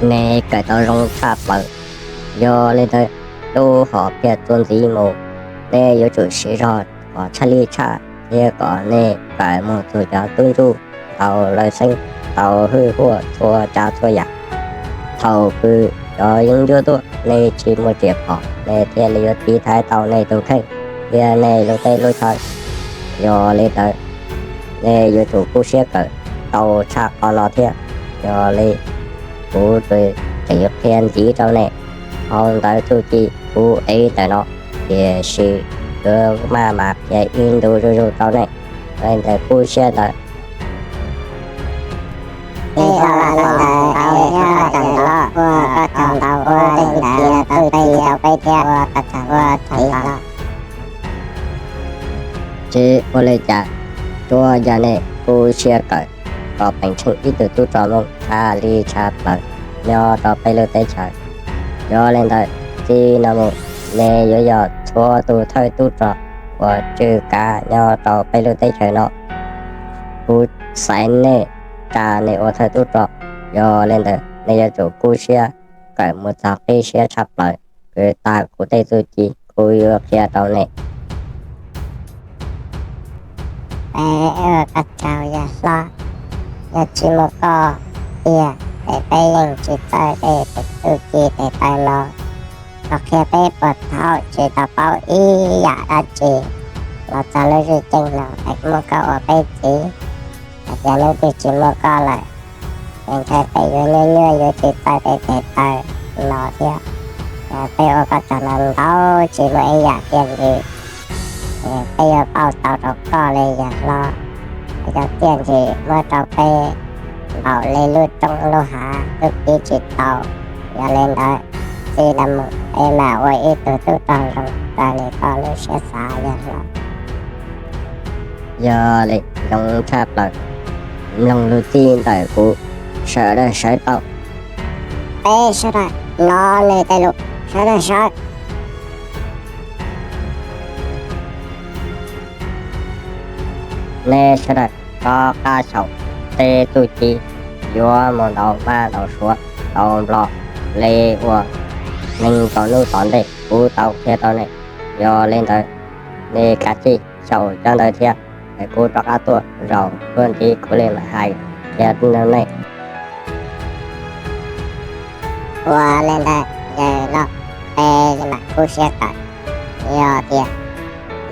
Nej kawm tau zoo tshaj plaws. Yog li ntawd, lub hom phiaj txuas ntxiv mus, nej yuav tsum siv zog kom tshaj li tshaj thiab kom nej kawm mus txog cov tub ntsuj ntau lawv xeeb, tau hwj huaj txhua tsav txhua yam. Thaum kws cov yeeb ncuab tuaj, nej tsis muaj riam phom, nej thiaj li yuav tiv thaiv tau nej tus kheej thiab nej lub teb lub chaw. Yog li ntawd, nej yuav tsum kub siab kawm tau tshaj qhov no thiab. Yog li, kuv tseem yuav qhia ntxiv rau nej hauv ntawv txuj ci kuv ev ntawm no, tiam sis yuav maj mam qhia ib ntu zuj zus rau nej. Yog li ntawd, kub siab ntawd. Ua li ntawd, ua koj tsaug ntau, ua li ntawd, ua txuj ci rau peb thiab, ua koj tsaug, ua tsaug ntau. Tsis ua li cas, tsuas yog nej kub siab kawm kom peem tsheej ib tug tub rog Hmoob tshaj li tshaj plaws nyob rau peb lub teb chaws. Yog li ntawd, txij no mus, nej yuav yog txhua tus thawj tub rog uas tsw kav nyob rau peb lub teb chaws no. Kuv xaiv nej, tsa nej ua thawj tub rog. Yog li ntawd, nej yuav tsum kub siab kawm mus txog qib siab tshaj plaws, kws tag kuv tej txuj ci kuv yuav qhia rau nej. Peb ua koj tsaug yawg hlob, yog tsis muaj koj tiag ces peb yeej tsis txawj tej txuj ci tes taw no. Koj qhia peb puas thaum tsis tau paub ib yam dab tsi los txog lub zwj ceej no es muaj koj ua peb txiv. Hais tias hnub twg tsis muaj koj lawm, ces ntshai peb yuav nyuaj nyuaj yuav tsis txawj tej tes taw no thiab. Peb ua koj tsaug ntau ntau, tsis muaj ib yam txiaj ntsig peb yuav pauj tau rau koj li yawg hlob. Cov txiaj ntsig muab rau peb npaum li lub roob lub hav twb pib tsis tau. Yog li ntawd, txij no mus peb mam ua ib tug tub rog zoo raws li koj lub siab xav yawg hlob. Yog li, zoo tshaj plaws. Mloog lus txij ntawm kuv, sawv daws sawv tau. Peb sawv daws los nws tej lus, sawv daws sawv. Nej sawv daws rov qab xyaum tej txuj ci yuav mus ntaus maj ntaus suav ntaus nplog li uas neeg tom hnub tom ntej kuv tau qhia rau nej. Yog li ntawd, nej kav tsij xyaum cov ntawd thiab, es kuv rov qab tuaj zaum tuaj ntxiv kuv li mam hais qhia rau nej. Ua li ntawd, yawg hlob, peb mam kub siab kawm. Yog tias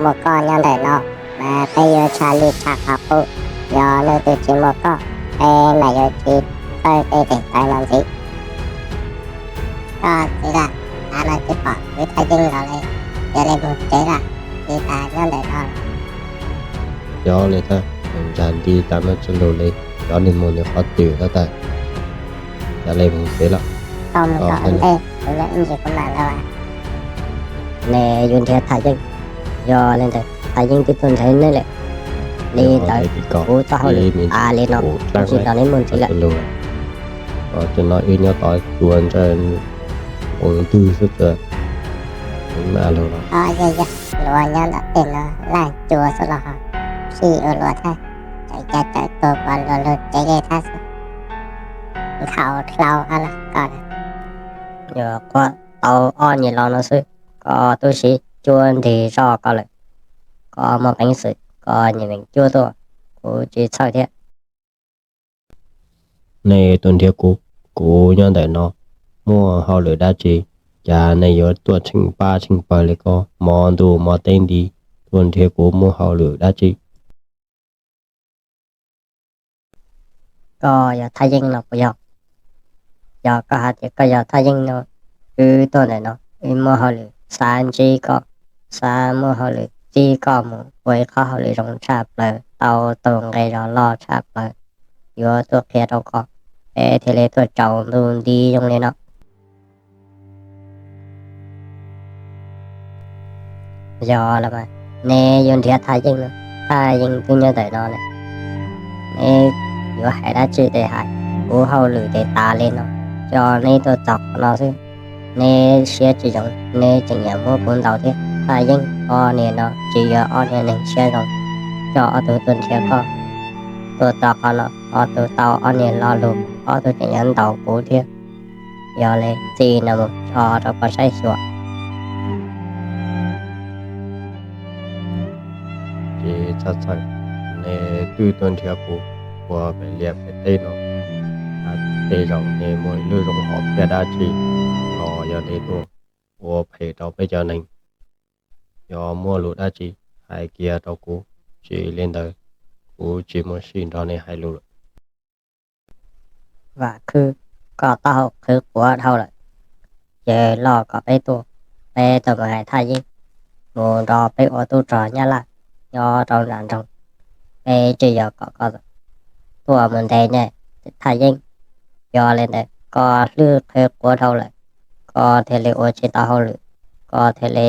muaj koj nyob ntawm no mas peb yuav tshaj li tshaj qhov qub. Yog hnub twg tsis muaj koj, peb mam yuav tsis txawj tej tes taw no ntxiv. Koj txiv, tav no tsis pom kwv Thaj Yeeb los li, cia li mus tsev lawm, tsis tas nyob ntawm no. Yog li ntawd, ntsa nti tas no tsis lus li, cov nws mus nws qhov twg lawm tas, cia li mus tsev lawm. Koj mus kom ntej, kuv nyob ib ntsis kuv mam los. Nej yuav nrhiav Thaj Yeeb, yog li ntawd Thaj Yeeb twb tuaj nrhiav neb lawm. Li ntawd kuv txoj hauj lwm tas li no, kuv tsis nrog neb mus ntxiv lawm. Tam no wb nyob tod cua ntsawj ua ntwg xwb, kuv mam los. Luag nyob ntawm tej no laj cua xwb los ho sij ua luag thiab, tseem cav tsawv tuag pom luag lug tsev li thiab xwb. Nkhaus hlau hab los koj. Nyuam qhuav tau ob nyuag lo no xwb, koj tub siv cuab nrig zoj koj lawm. Koj muaj peev xwm koj nyeem meem cuab tuaj, kuv tsis txhawj thiab. Nej tuaj nrhiav kuv, kuv nyob ntawm no muaj hauj lwm dab tsi? Cas nej yuav tuaj tsheej pab tsheej pawg li ko, hmo ntuj hmo teb nti tuaj nrhiav kuv muaj hauj lwm dab tsi? Koj yog Thaj Yeeb no puas yog? Yog koj hais tias koj yog Thaj Yeeb no, wb tuaj ntawm no wb muaj hauj lwm xav ntsib koj, xav muaj hauj lwm txib koj mus ua ib qhov hauj lwm zoo tshaj plaws, tau tus nqi zog loj tshaj plaws, yuav tuaj qhia rau koj, peb thiaj li tuaj tsaus ntuj nti zoo li no. Yog los mas, neb yuav nrhiav Thaj Yeeb no, Thaj Yeeb twb nyob ntawm no lawm. Neb yuav hais dab tsi ces hais, kuv hauj lwm ces tas li no, tso neb tuaj txog qhov no xwb. Neb siab tsis zoo, neb tseem yuav muab kuv ntaus thiab. Thaj Yeeb, ob niag no tsis yog ob niag neeg siab zoo, tso ob tug tuaj nrhiav koj. Tuaj txog qhov no, ob tug tau ob niag lo lus, ob tug tseem yuav ntaus kuv thiab. Yog li txij no mus tso rau koj saib xyuas. Ces txhob txhawj, neb twb tuaj nrhiav kuv ua pem liaj pem teb no, tej zaum neb muaj lub zoo hom phiaj dab tsi los yog neb tuaj ua phem rau peb cov neeg. Yog muaj lus dab tsi hais kiag rau kuv, tsis li ntawd kuv tsis muaj sij nrog neb hais lus lawm. Vam Khwb, koj taub hau qhwv quav dhau lawm. Ces los kom peb tuaj, peb tuaj mus hais Thaj Yeeb mus nrog peb ua tub rog Nyab Laj nyob rau nram nroog. Peb tsis yog kom koj tuaj mus ntes nyiaj Thaj Yeeb. Yog li ntawd koj hlwb qhwv quav dhau lawm, koj thiaj li ua tsis tau hauj lwm, koj thiaj li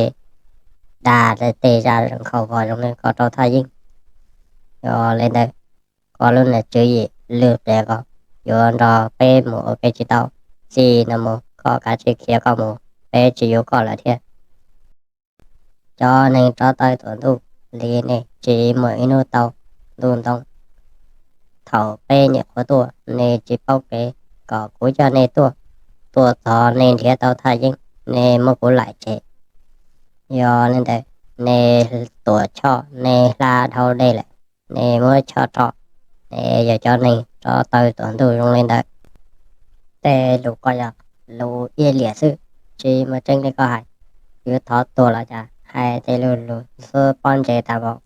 dag tej zaj nkhaus vos zoo li ko rau Thaj Yeeb. Yog li ntawd koj lub niag tswv yim lwj qias ko yuav nrog peb mus ua ke tsis tau. Txij no mus koj kav tsij khiav koj mus, peb tsis yuav koj lawm thiab. Cov neeg rov taw tuam ntuj li nej tsis muaj ib hnub tau ntuj ntoo. Thaum peb nyuam qhuav tuaj nej tsis paub kev, kom kuv coj nej tuaj. Tuaj txog nej nrhiav tau Thaj Yeeb, nej muab kuv laim tseg. Yog li ntawd nej tuam choj nej hla dhau dej lawm, nej muab choj rau. Nej yog cov neeg rov taw tuam ntuj zoo li ntawd. Tej lus ko yog lus iab liam xwb, tsis muaj tseeb li koj hais. Yuav thov tuag los cas hais tej lus lus xub pob ntseg tas npaum.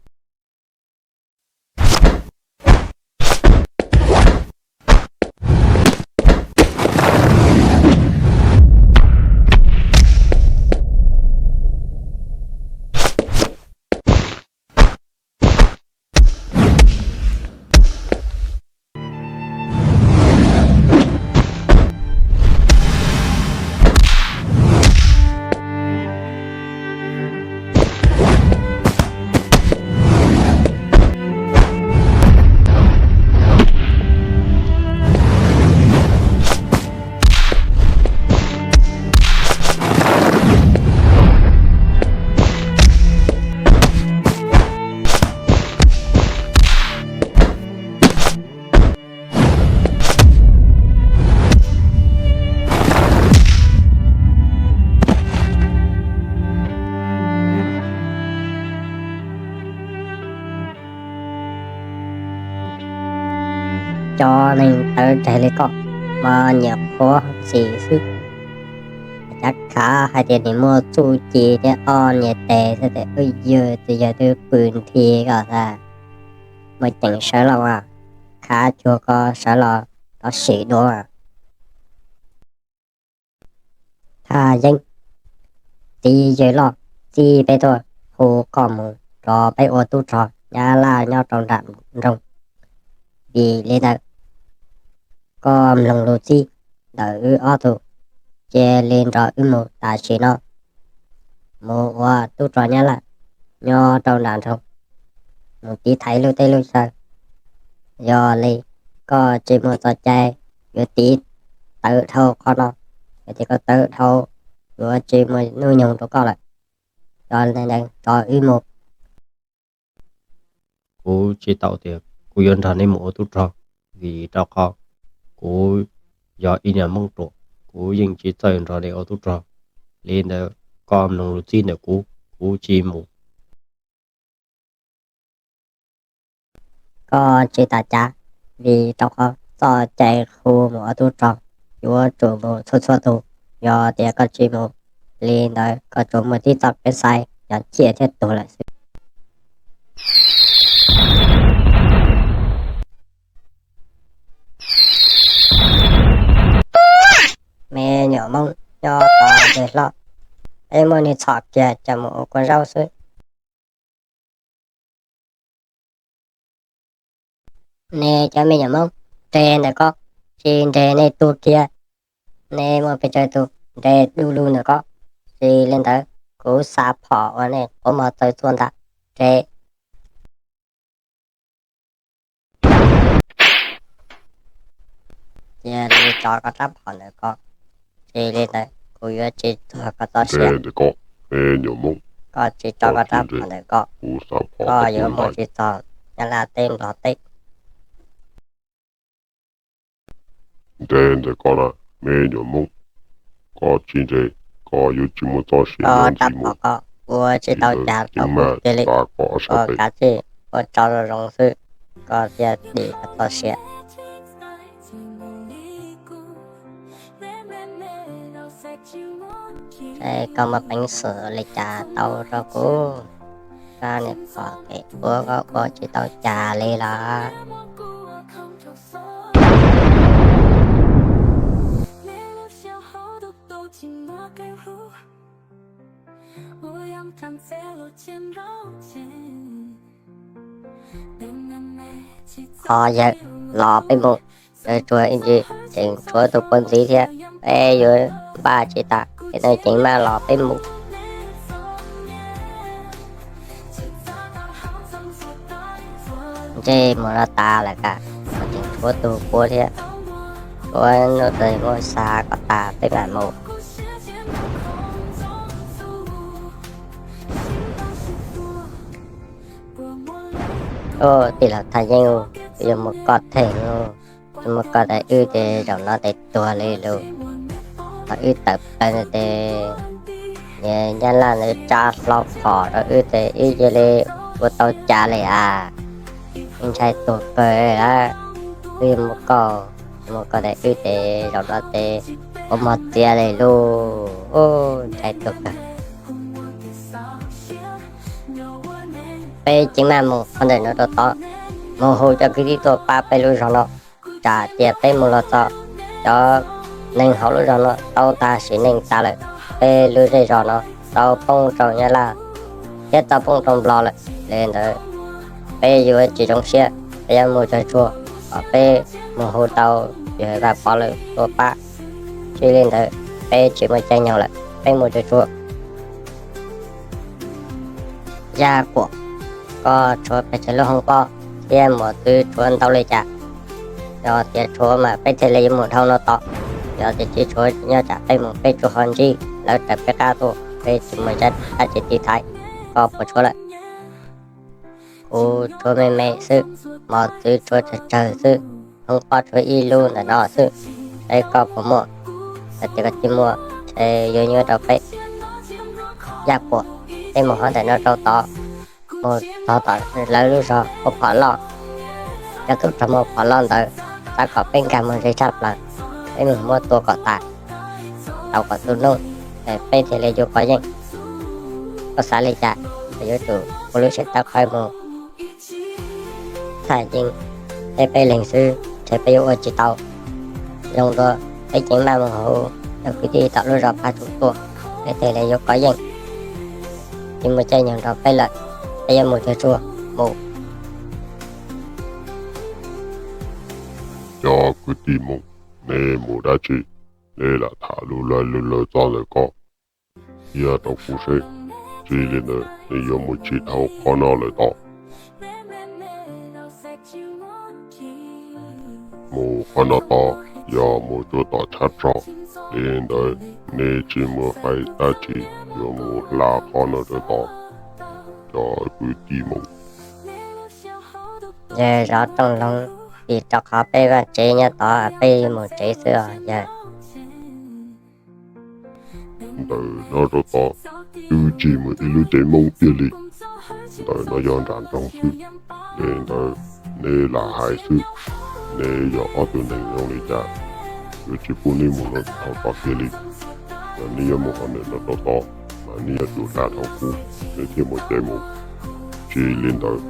Cov neeg tawv tseg li koj mas nyuam qhuav ntxim xwb. Cav khav hais tias nws muaj txuj ci thiab ob niag tes xwb tes wb yawg txiv yawg twb pw nthi koj xav. Muaj ceem sawv los as, khav cuag ko sawv los rov sim dua. Thaj Yeeb, txiv yawg loj txib peb tuaj hu koj mus rov peb ua tub rog Nyab Laj nyob rau nram nroog. Vim li ntawd, koj mloog lus txib ntawm wb ob tug, cia li nrog wb mus tam sim no mus ua tub rog Nyab Laj nyob rau nram nroog, mus tiv thaiv lub teb lub chaw. Yog li koj tsis muaj txoj cai yuav tiv tawm dhau qhov no, yog tias koj tawm dhau, yuav tsis muaj hnub nyoog rau koj lawm. Yog li ntawd rov wb mus. Kuv tsis tau tias kuv yuav nrog neb mus ua tub rog, vim rau qhov kuv yog ib niag Hmoob ruam, kuv yeej tsis txawj nrog neb ua tub rog. Li ntawd koj mloog lus txib ntawm kuv, kuv tsis mus. Koj tsis tas cav, vim rau qhov txoj cai hu mus ua tub rog yuav tsum mus txhua txhua tus. Yog tias koj tsis mus, li ntawd koj tsuas muaj tib txoj kev xaiv yog ciaj thiab tuag lawm xwb. Me nyuam Hmoob nyob tod ntej hlob, peb muab nws txhom kiag coj mus ua kua zaub xwb. Nej cov me nyuam Hmoob nres ntawm ko, tsis nres nej tuag kiag. Nej muaj pes tsawg tus nres du lug ntawm ko, tsis li ntawd kuv xa phom ua nej quav mos txawv txua ntag. Nres. Cia li tso koj rab phom ntawm ko, tsis li ntawd kuv yuav tsis txuag koj txoj sia. Koj tsis tso koj rab phom ntawm ko, koj yuav mus tsis txog Nyab Laj teb Nplog teb. Nres ntawm ko na, me nyuam Hmoob, koj tsis nres, koj yuav tsis muaj txoj sia nyob ntxiv mus. Ua tsis tau cas tau kuv kiag li, koj kav tsij ua tso zoo zoo xwb, koj thiaj dim koj txoj sia. Koj muaj peev xwm li cas tau rau kuv, koj niam pom kev ua koj ua tsis tau cas li los. Qhov yawg los peb mus, yawg tsuas ib ntsis tseem tshuav tus puav ntxiv thiab, peb yuav npaj tsis tas, ces neeg ceev maj los peb mus. Ntsej muag no tas lawm kam, tseem tshuav tus puav thiab, tshuav tus muaj xav kom tas peb mam mus. Tij laug Thaj Yeeb, yuav mus koj them, yuav mus koj daim wb ces zaum no ces tuag li lus. Thaum wb tawm plaws ntawd ces Nyab Laj ntawd tsa hlo phom rau wb ces wb cia li ua tau cas li as. Wb ntshai tuag kawg lawm. Wb yuav mus koj, mus koj daim wb ces zaum no ces ua mog txiav li lus, ntshai tuag kawg. Peb ceev maj mus qhov ntawm no rau tod, mus hu cov kwv tij tuaj pab peb lub zog no. Tsam tias peb mus los txog, cov neeg hauv lub zog no tau tag sim neej tas lawm, peb lub zej zos no tau poob rau Nyab Laj thiab tau poob rau Nplog lawm. Li ntawd peb yuav tsis zoo siab, peb yuav mus tsawg tsuag kom peb mus hu tau yawg Vaj Pov lawv tuaj pab. Tsis li ntawd peb tsis muaj caij nyoog lawm, peb mus tsawg tsuag. Yaj Kuam, koj tshuav pes tsawg lub hoob pob thiab mos txwv tshuav ntau li cas? Yog tias tshuav mas peb thiaj li yuav mus dhau no tod. Yog tias tsis tshuav, nyob tsam peb mus peb tsuas ho ntsib lawv raws peb qab tuaj, peb tsis muaj dab tsi tiv thaiv. Koj puas tshuav lawm? Kuv tshuav me me xwb, mos txwv tshuav tsawg tsawg xwb, hoob pob tshuav ib lub ntawm no xwb. Saib koj puas muaj, yog tias koj tsis muaj ces yuav nyuaj rau peb. Yaj Kuam, peb mus qhov ntawm no rau tod, mus txog tom lawv lub zog ua phom loj, cov tub rog muaj phom loj ntawd, xav kom peb nkag mus ze tshaj plaws, peb mus muab tua kom tas, tau kom tu noob, peb thiaj li yuav kov yeej. Koj xav li cas? Koj yuav tsum ua lub siab tawv qhawv mus. Thaj Yeeb, peb peb leeg xwb ntshe peb yuav ua tsis tau. Zoo dua peb ceev maj mus hu cov kwv tij tom lub zos Phaj Tsum tuaj, peb thiaj li yuav kov yeej. Tsis muaj caij nyoog rau peb lawm, peb yuav mus tsawg tsuag mus. Cov kwv tij Hmoob, nej mus dab tsi? Nej lam tham lus lawv lus lawv txog ntawm ko, qhia rau kuv seb. Tsis li ntawd nej yuav mus tsis dhau qhov no lawm tod. Mus qhov no tod yog mus rau tom chav tso, li ntawd nej tsis mus hais dab tsi, yuav mus hla qhov no rau tod. Cov kwv tij Hmoob, yawg zov rooj loog, vim rau qhov peb vaj tsev nyob tod, peb mus tsev xwb os yawg. Ntawm no rau tod twb tsis muaj ib lub tsev Hmoob tiag li. Ntawm no yog nram nroog xwb, li ntawd nej lam hais xwb. Nej yog ob tug neeg zoo li cas, yuav tsis pub nej mus no tod kiag li. Yog nej yuav mus qhov ntawm no rau tod, mas nej yuav tsum hla dhau kuv, nej thiaj muaj caij mus. Tsis li ntawd,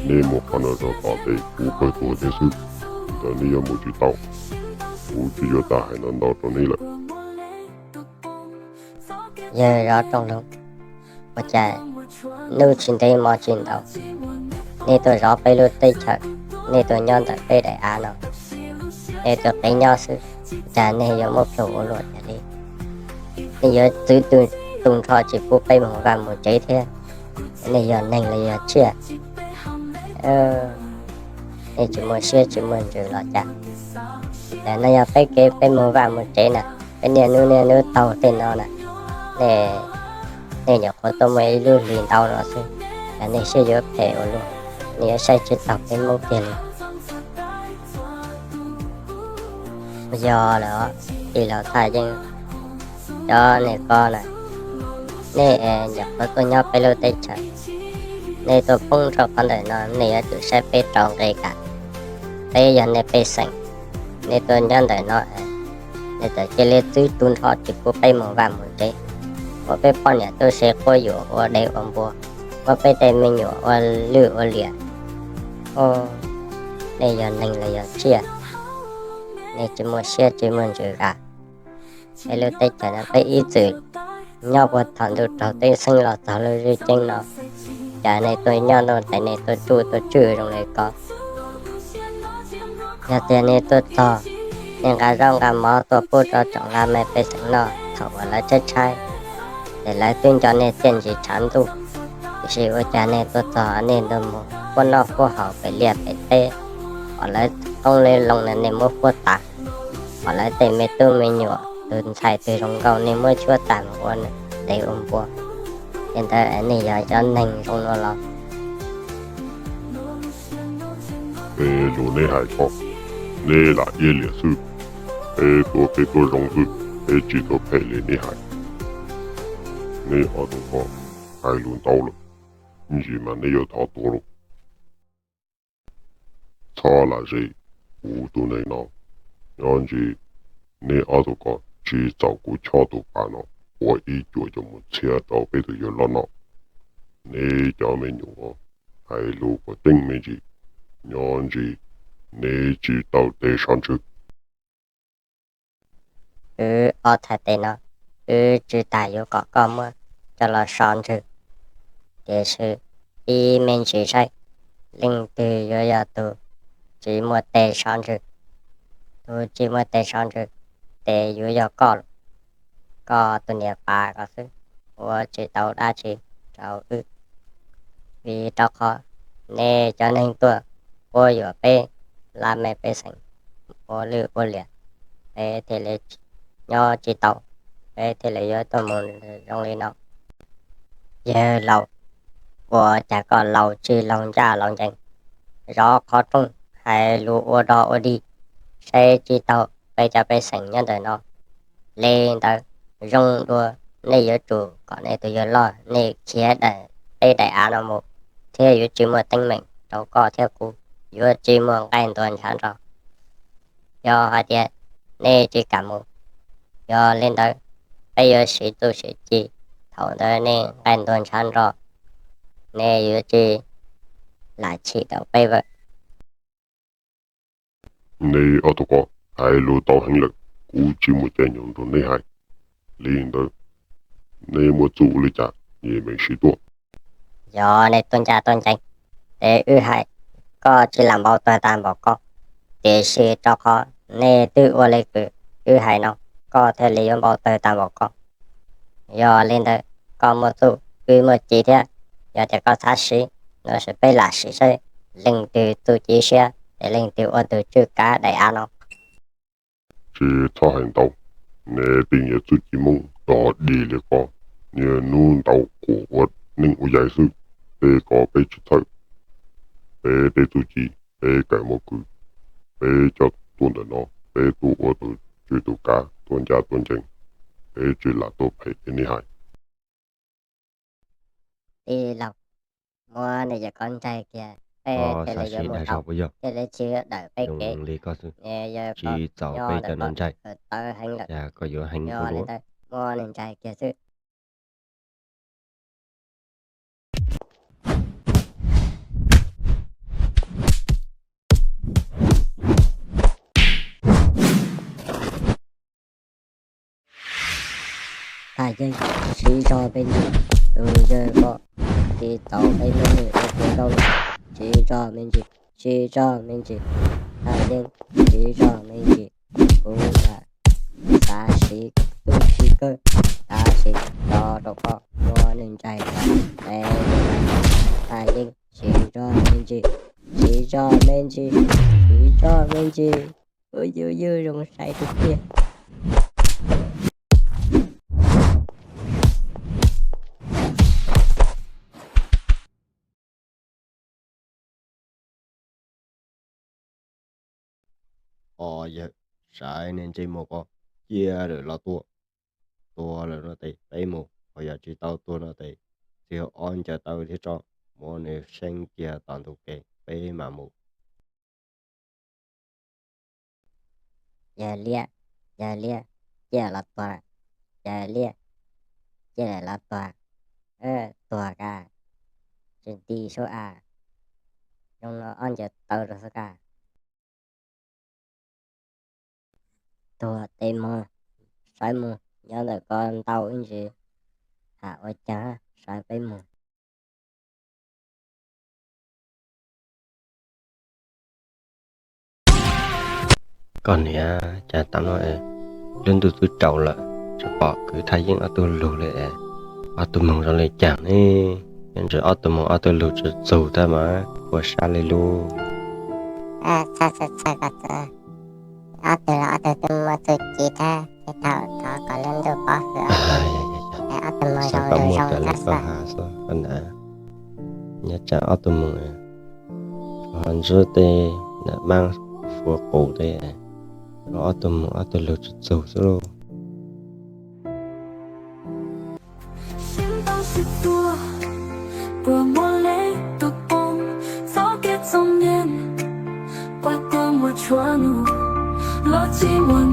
nej mus qhov no rau tod ces kuv kawg tuag thiab xwb. Ntawd nej yuav mus tsis tau, kuv tsis yuav tau hais ntau ntau rau nej lawm. Yawg zov rooj loog, ua cas hnub tsis ntev hmo tsis ntau, nej tuaj zov peb lub teb chaws, nej tuaj nyob ntawm peb daim av no, nej tuaj qiv nyob xwb, cas nej yuav muab plhus ua luaj tas li? Nej yuav txwv tu nrho tsis pub peb mus vaj mus tsev thiab, nej yog neeg los yog tsiaj? nej tsis muaj siab tsis muaj ntsws los cas? Ntawm no yog peb kev peb mus vaj mus tsev na, peb niaj hnub niaj hnub taug tej no na, nej, nej nyuam qhuav tuaj muaj ib lub hlis ntau no xwb, cas nej siab yuav phem ua luaj, nej yuav saib tsis taus peb Hmoob tiag li. Yog lawm, tij laug Thaj Yeeb, cov nej ko na, nej nyuam qhuav tuaj nyob peb lub teb chaws, nej tuaj poob rau qhov ntawm no nej yuav tsum saib peb rau nqi kam. Peb yog nej pej xeem, nej tuaj nyob ntawm no, nej txawm cia li txwb tu nrho tsis pub peb mus vaj mus tsev, muab peb poj niam tub se quab yuam ua dev ua npua, muab peb tej me nyuam ua lwj ua liam. Nej yog neeg los yog tsiaj? Nej tsis muaj siab tsis muaj ntsws a? Peb lub teb chaws no peb ib txwm nyob puag thaum ntuj raug teb xeeb los txog lub zwj ceeb no, cas nej tuaj nyob ntuj ntev nej tuaj tsuj tuaj tswj zoo li ko? Yog tias nej tuaj txog, nej nqa zaub nqa mov tuaj pub rau tsoom laj mej pej xeem noj thaum uas lawv tshaib tshaib, ces lawv twb nco nej txiaj ntsig tshav ntuj. Tiam sis ua cas nej tuaj txog nej ntuj mus huab noj huab haus pem liaj pem teb, kom lawv qoob lawv loo no nej muab huab tas, kom lawv tej me tub me nyuam tus ntxhais twg zoo nkauj nej muab tshuab tas mus ua dev ua npua. Ces ntawd nej yog cov neeg zoo no los? Peb lus neb hais ko, neb lam iab liam xwb. Peb tuaj peb tuaj zoo xwb, peb tsis tuaj phem li neb hais. Neb ob tug ko hais lus ntau lawm, ib ntsis mas neb yuav thov tuag lauj. Txhob lam zes kuv tus neeg no, nyob ntsis neb ob tug ko tsis txaus kuv chob tus pas no ua ib cuam coj mus txhiab rau peb tus yawg loj noj. Neb cov me nyuam hais lus kom ceeb me ntsis, nyob ntsis neb tsis tau tes sov ntsws. Wb ob thaj teb no, wb tsis tas yuav kom koj muab coj los sov ntsws, tiam sis ib me ntsis saib leej twg yuav yog tus tsis muaj tes sov ntsws. Tus tsis muaj tes sov ntsws, ces yuav yog koj lawm. Koj tus niam pas ko xwb, ua tsis tau dab tsi rau wb, vim rau qhov nej cov neeg tuaj quab yuam peb laj mej pej xeem ua lwj ua liam, peb thiaj li nyob tsis tau, peb thiaj li yuav tuaj mus zoo li no. Yawg laus, ua cas koj laus tsis laus ncaj laus ncees, zov qhov rooj hais lus ua dog ua dig, saib tsis taus peb cov pej xeem nyob ntawm no. Li ntawd, zoo dua nej yuav tsum kom nej tus yawg loj nej khiav daim, peb daim av no mus, thiab yuav tsis muaj teeb meem rau koj thiab kuv, yuav tsis muaj nqaij ntuas ntshav nrog. Yog hais tias nej tsis kam mus, yog li ntawd peb yuav siv txuj siv ci, thaum ntawd nej nqaij ntuas ntshav nrog, nej yuav tsis lam chim rau peb lawm. Neb ob tug ko hais lus tau heev lawm, kuv tsis muaj caij nyoog nrog neb hais. Li ntawd, neb muaj txuj li cas es meem siv tuaj. Yog nej tuaj ncaj tuaj ncees, ces wb hais koj tsis lam npau taws tag npaum koj, tiam sis rau qhov nej twb ua li kws wb hais no, koj thiaj li yuav npau taws tag npaum koj. Yog li ntawd, koj muaj txuj wb muaj ci thiab, yog tias koj xav siv no ces peb lam siv saib leej twg txuj ci siab ces leej twg ua tus tswj kav daim av no. Tsis txhob hais ntau, neb tej niag txuj ci Hmoob dog dig li ko, niaj hnub ntau quas ua neej ua yaig xwb, tej ko peb tsis txhawj. Peb tej txuj ci peb kawm mus kwv, peb coj tuaj ntawm no, peb tuaj ua tus tswj tus kav tuaj ncaj tuaj ncees, peb tsis lam tuaj phem li neb hais. Tij laug, muab nws yawm koj ntsaig kiag, peb thiaj li yuav mus tau, thiaj li tsis dawm peb kev. Tsis txaus peb cov no ntsaig, cas koj yuav heev ua luaj. Muab nws ntsaig kiag xwb. Thaj Yeeb, siv zog me ntsis, tus yawg ko tsis txaus peb muab nws ua tus nraug lawm. Siv zog me ntsis, siv zog me ntsis, Thaj Yeeb, siv zog me ntsis. Kuv lam xav siv txuj ci kawg, tab sis tso rau koj muab nws ntsaig tso. Thaj Yeeb, siv zog me ntsis. Siv zog me ntsis, siv zog me ntsis. Ub, ywj ywj zoo saib tiag tiag. Os yawg, sawv niag ntsej muag ko, cia lawm los tuag. Tuag lawm no tes peb mus, ho yog tsis tau tuag no tes txij ob ncaws taw thiab tso, muab nws seeb kiag tom ntug kev peb mam mus. Yawg liab, yawg liab, cia los tuag, yawg liab, cia los tuag, tuag ka, tsis nti sub a, zoo no ob ncaws taw rau xwb ka. Tuag tes mus, sawv mus, nyob ntawm ko ntau ib ntsis, tham ua caag sawv peb mus. Koj niam, cas tam no lub ntuj twb tsaus lawm, tsis pom kwv Thaj Yeeb ob tug lug li es, ob tug moog zoo li cas ne? Ntshe ob tug moog ob tug lug tsis txug tab mas ua sab li lub. Txhawj txhawj txhawj koj txawm, ob tug los ob tug twb muaj txuj ci thiab, thiaj tau thov kom lub ntuj pov hwm ob tug, es ob tug moog zoo zoo tag xwb. Nyob tsam ob tug moog, ho ntsib tej nam maab fuav qus tej, los ob tug moog ob tug lug tsis txug xwb lauj. Siab tau sib tua, puas muaj leej twg poob txoj kev txom nyem, puas tuag muaj tshuaj nug, los tsis muaj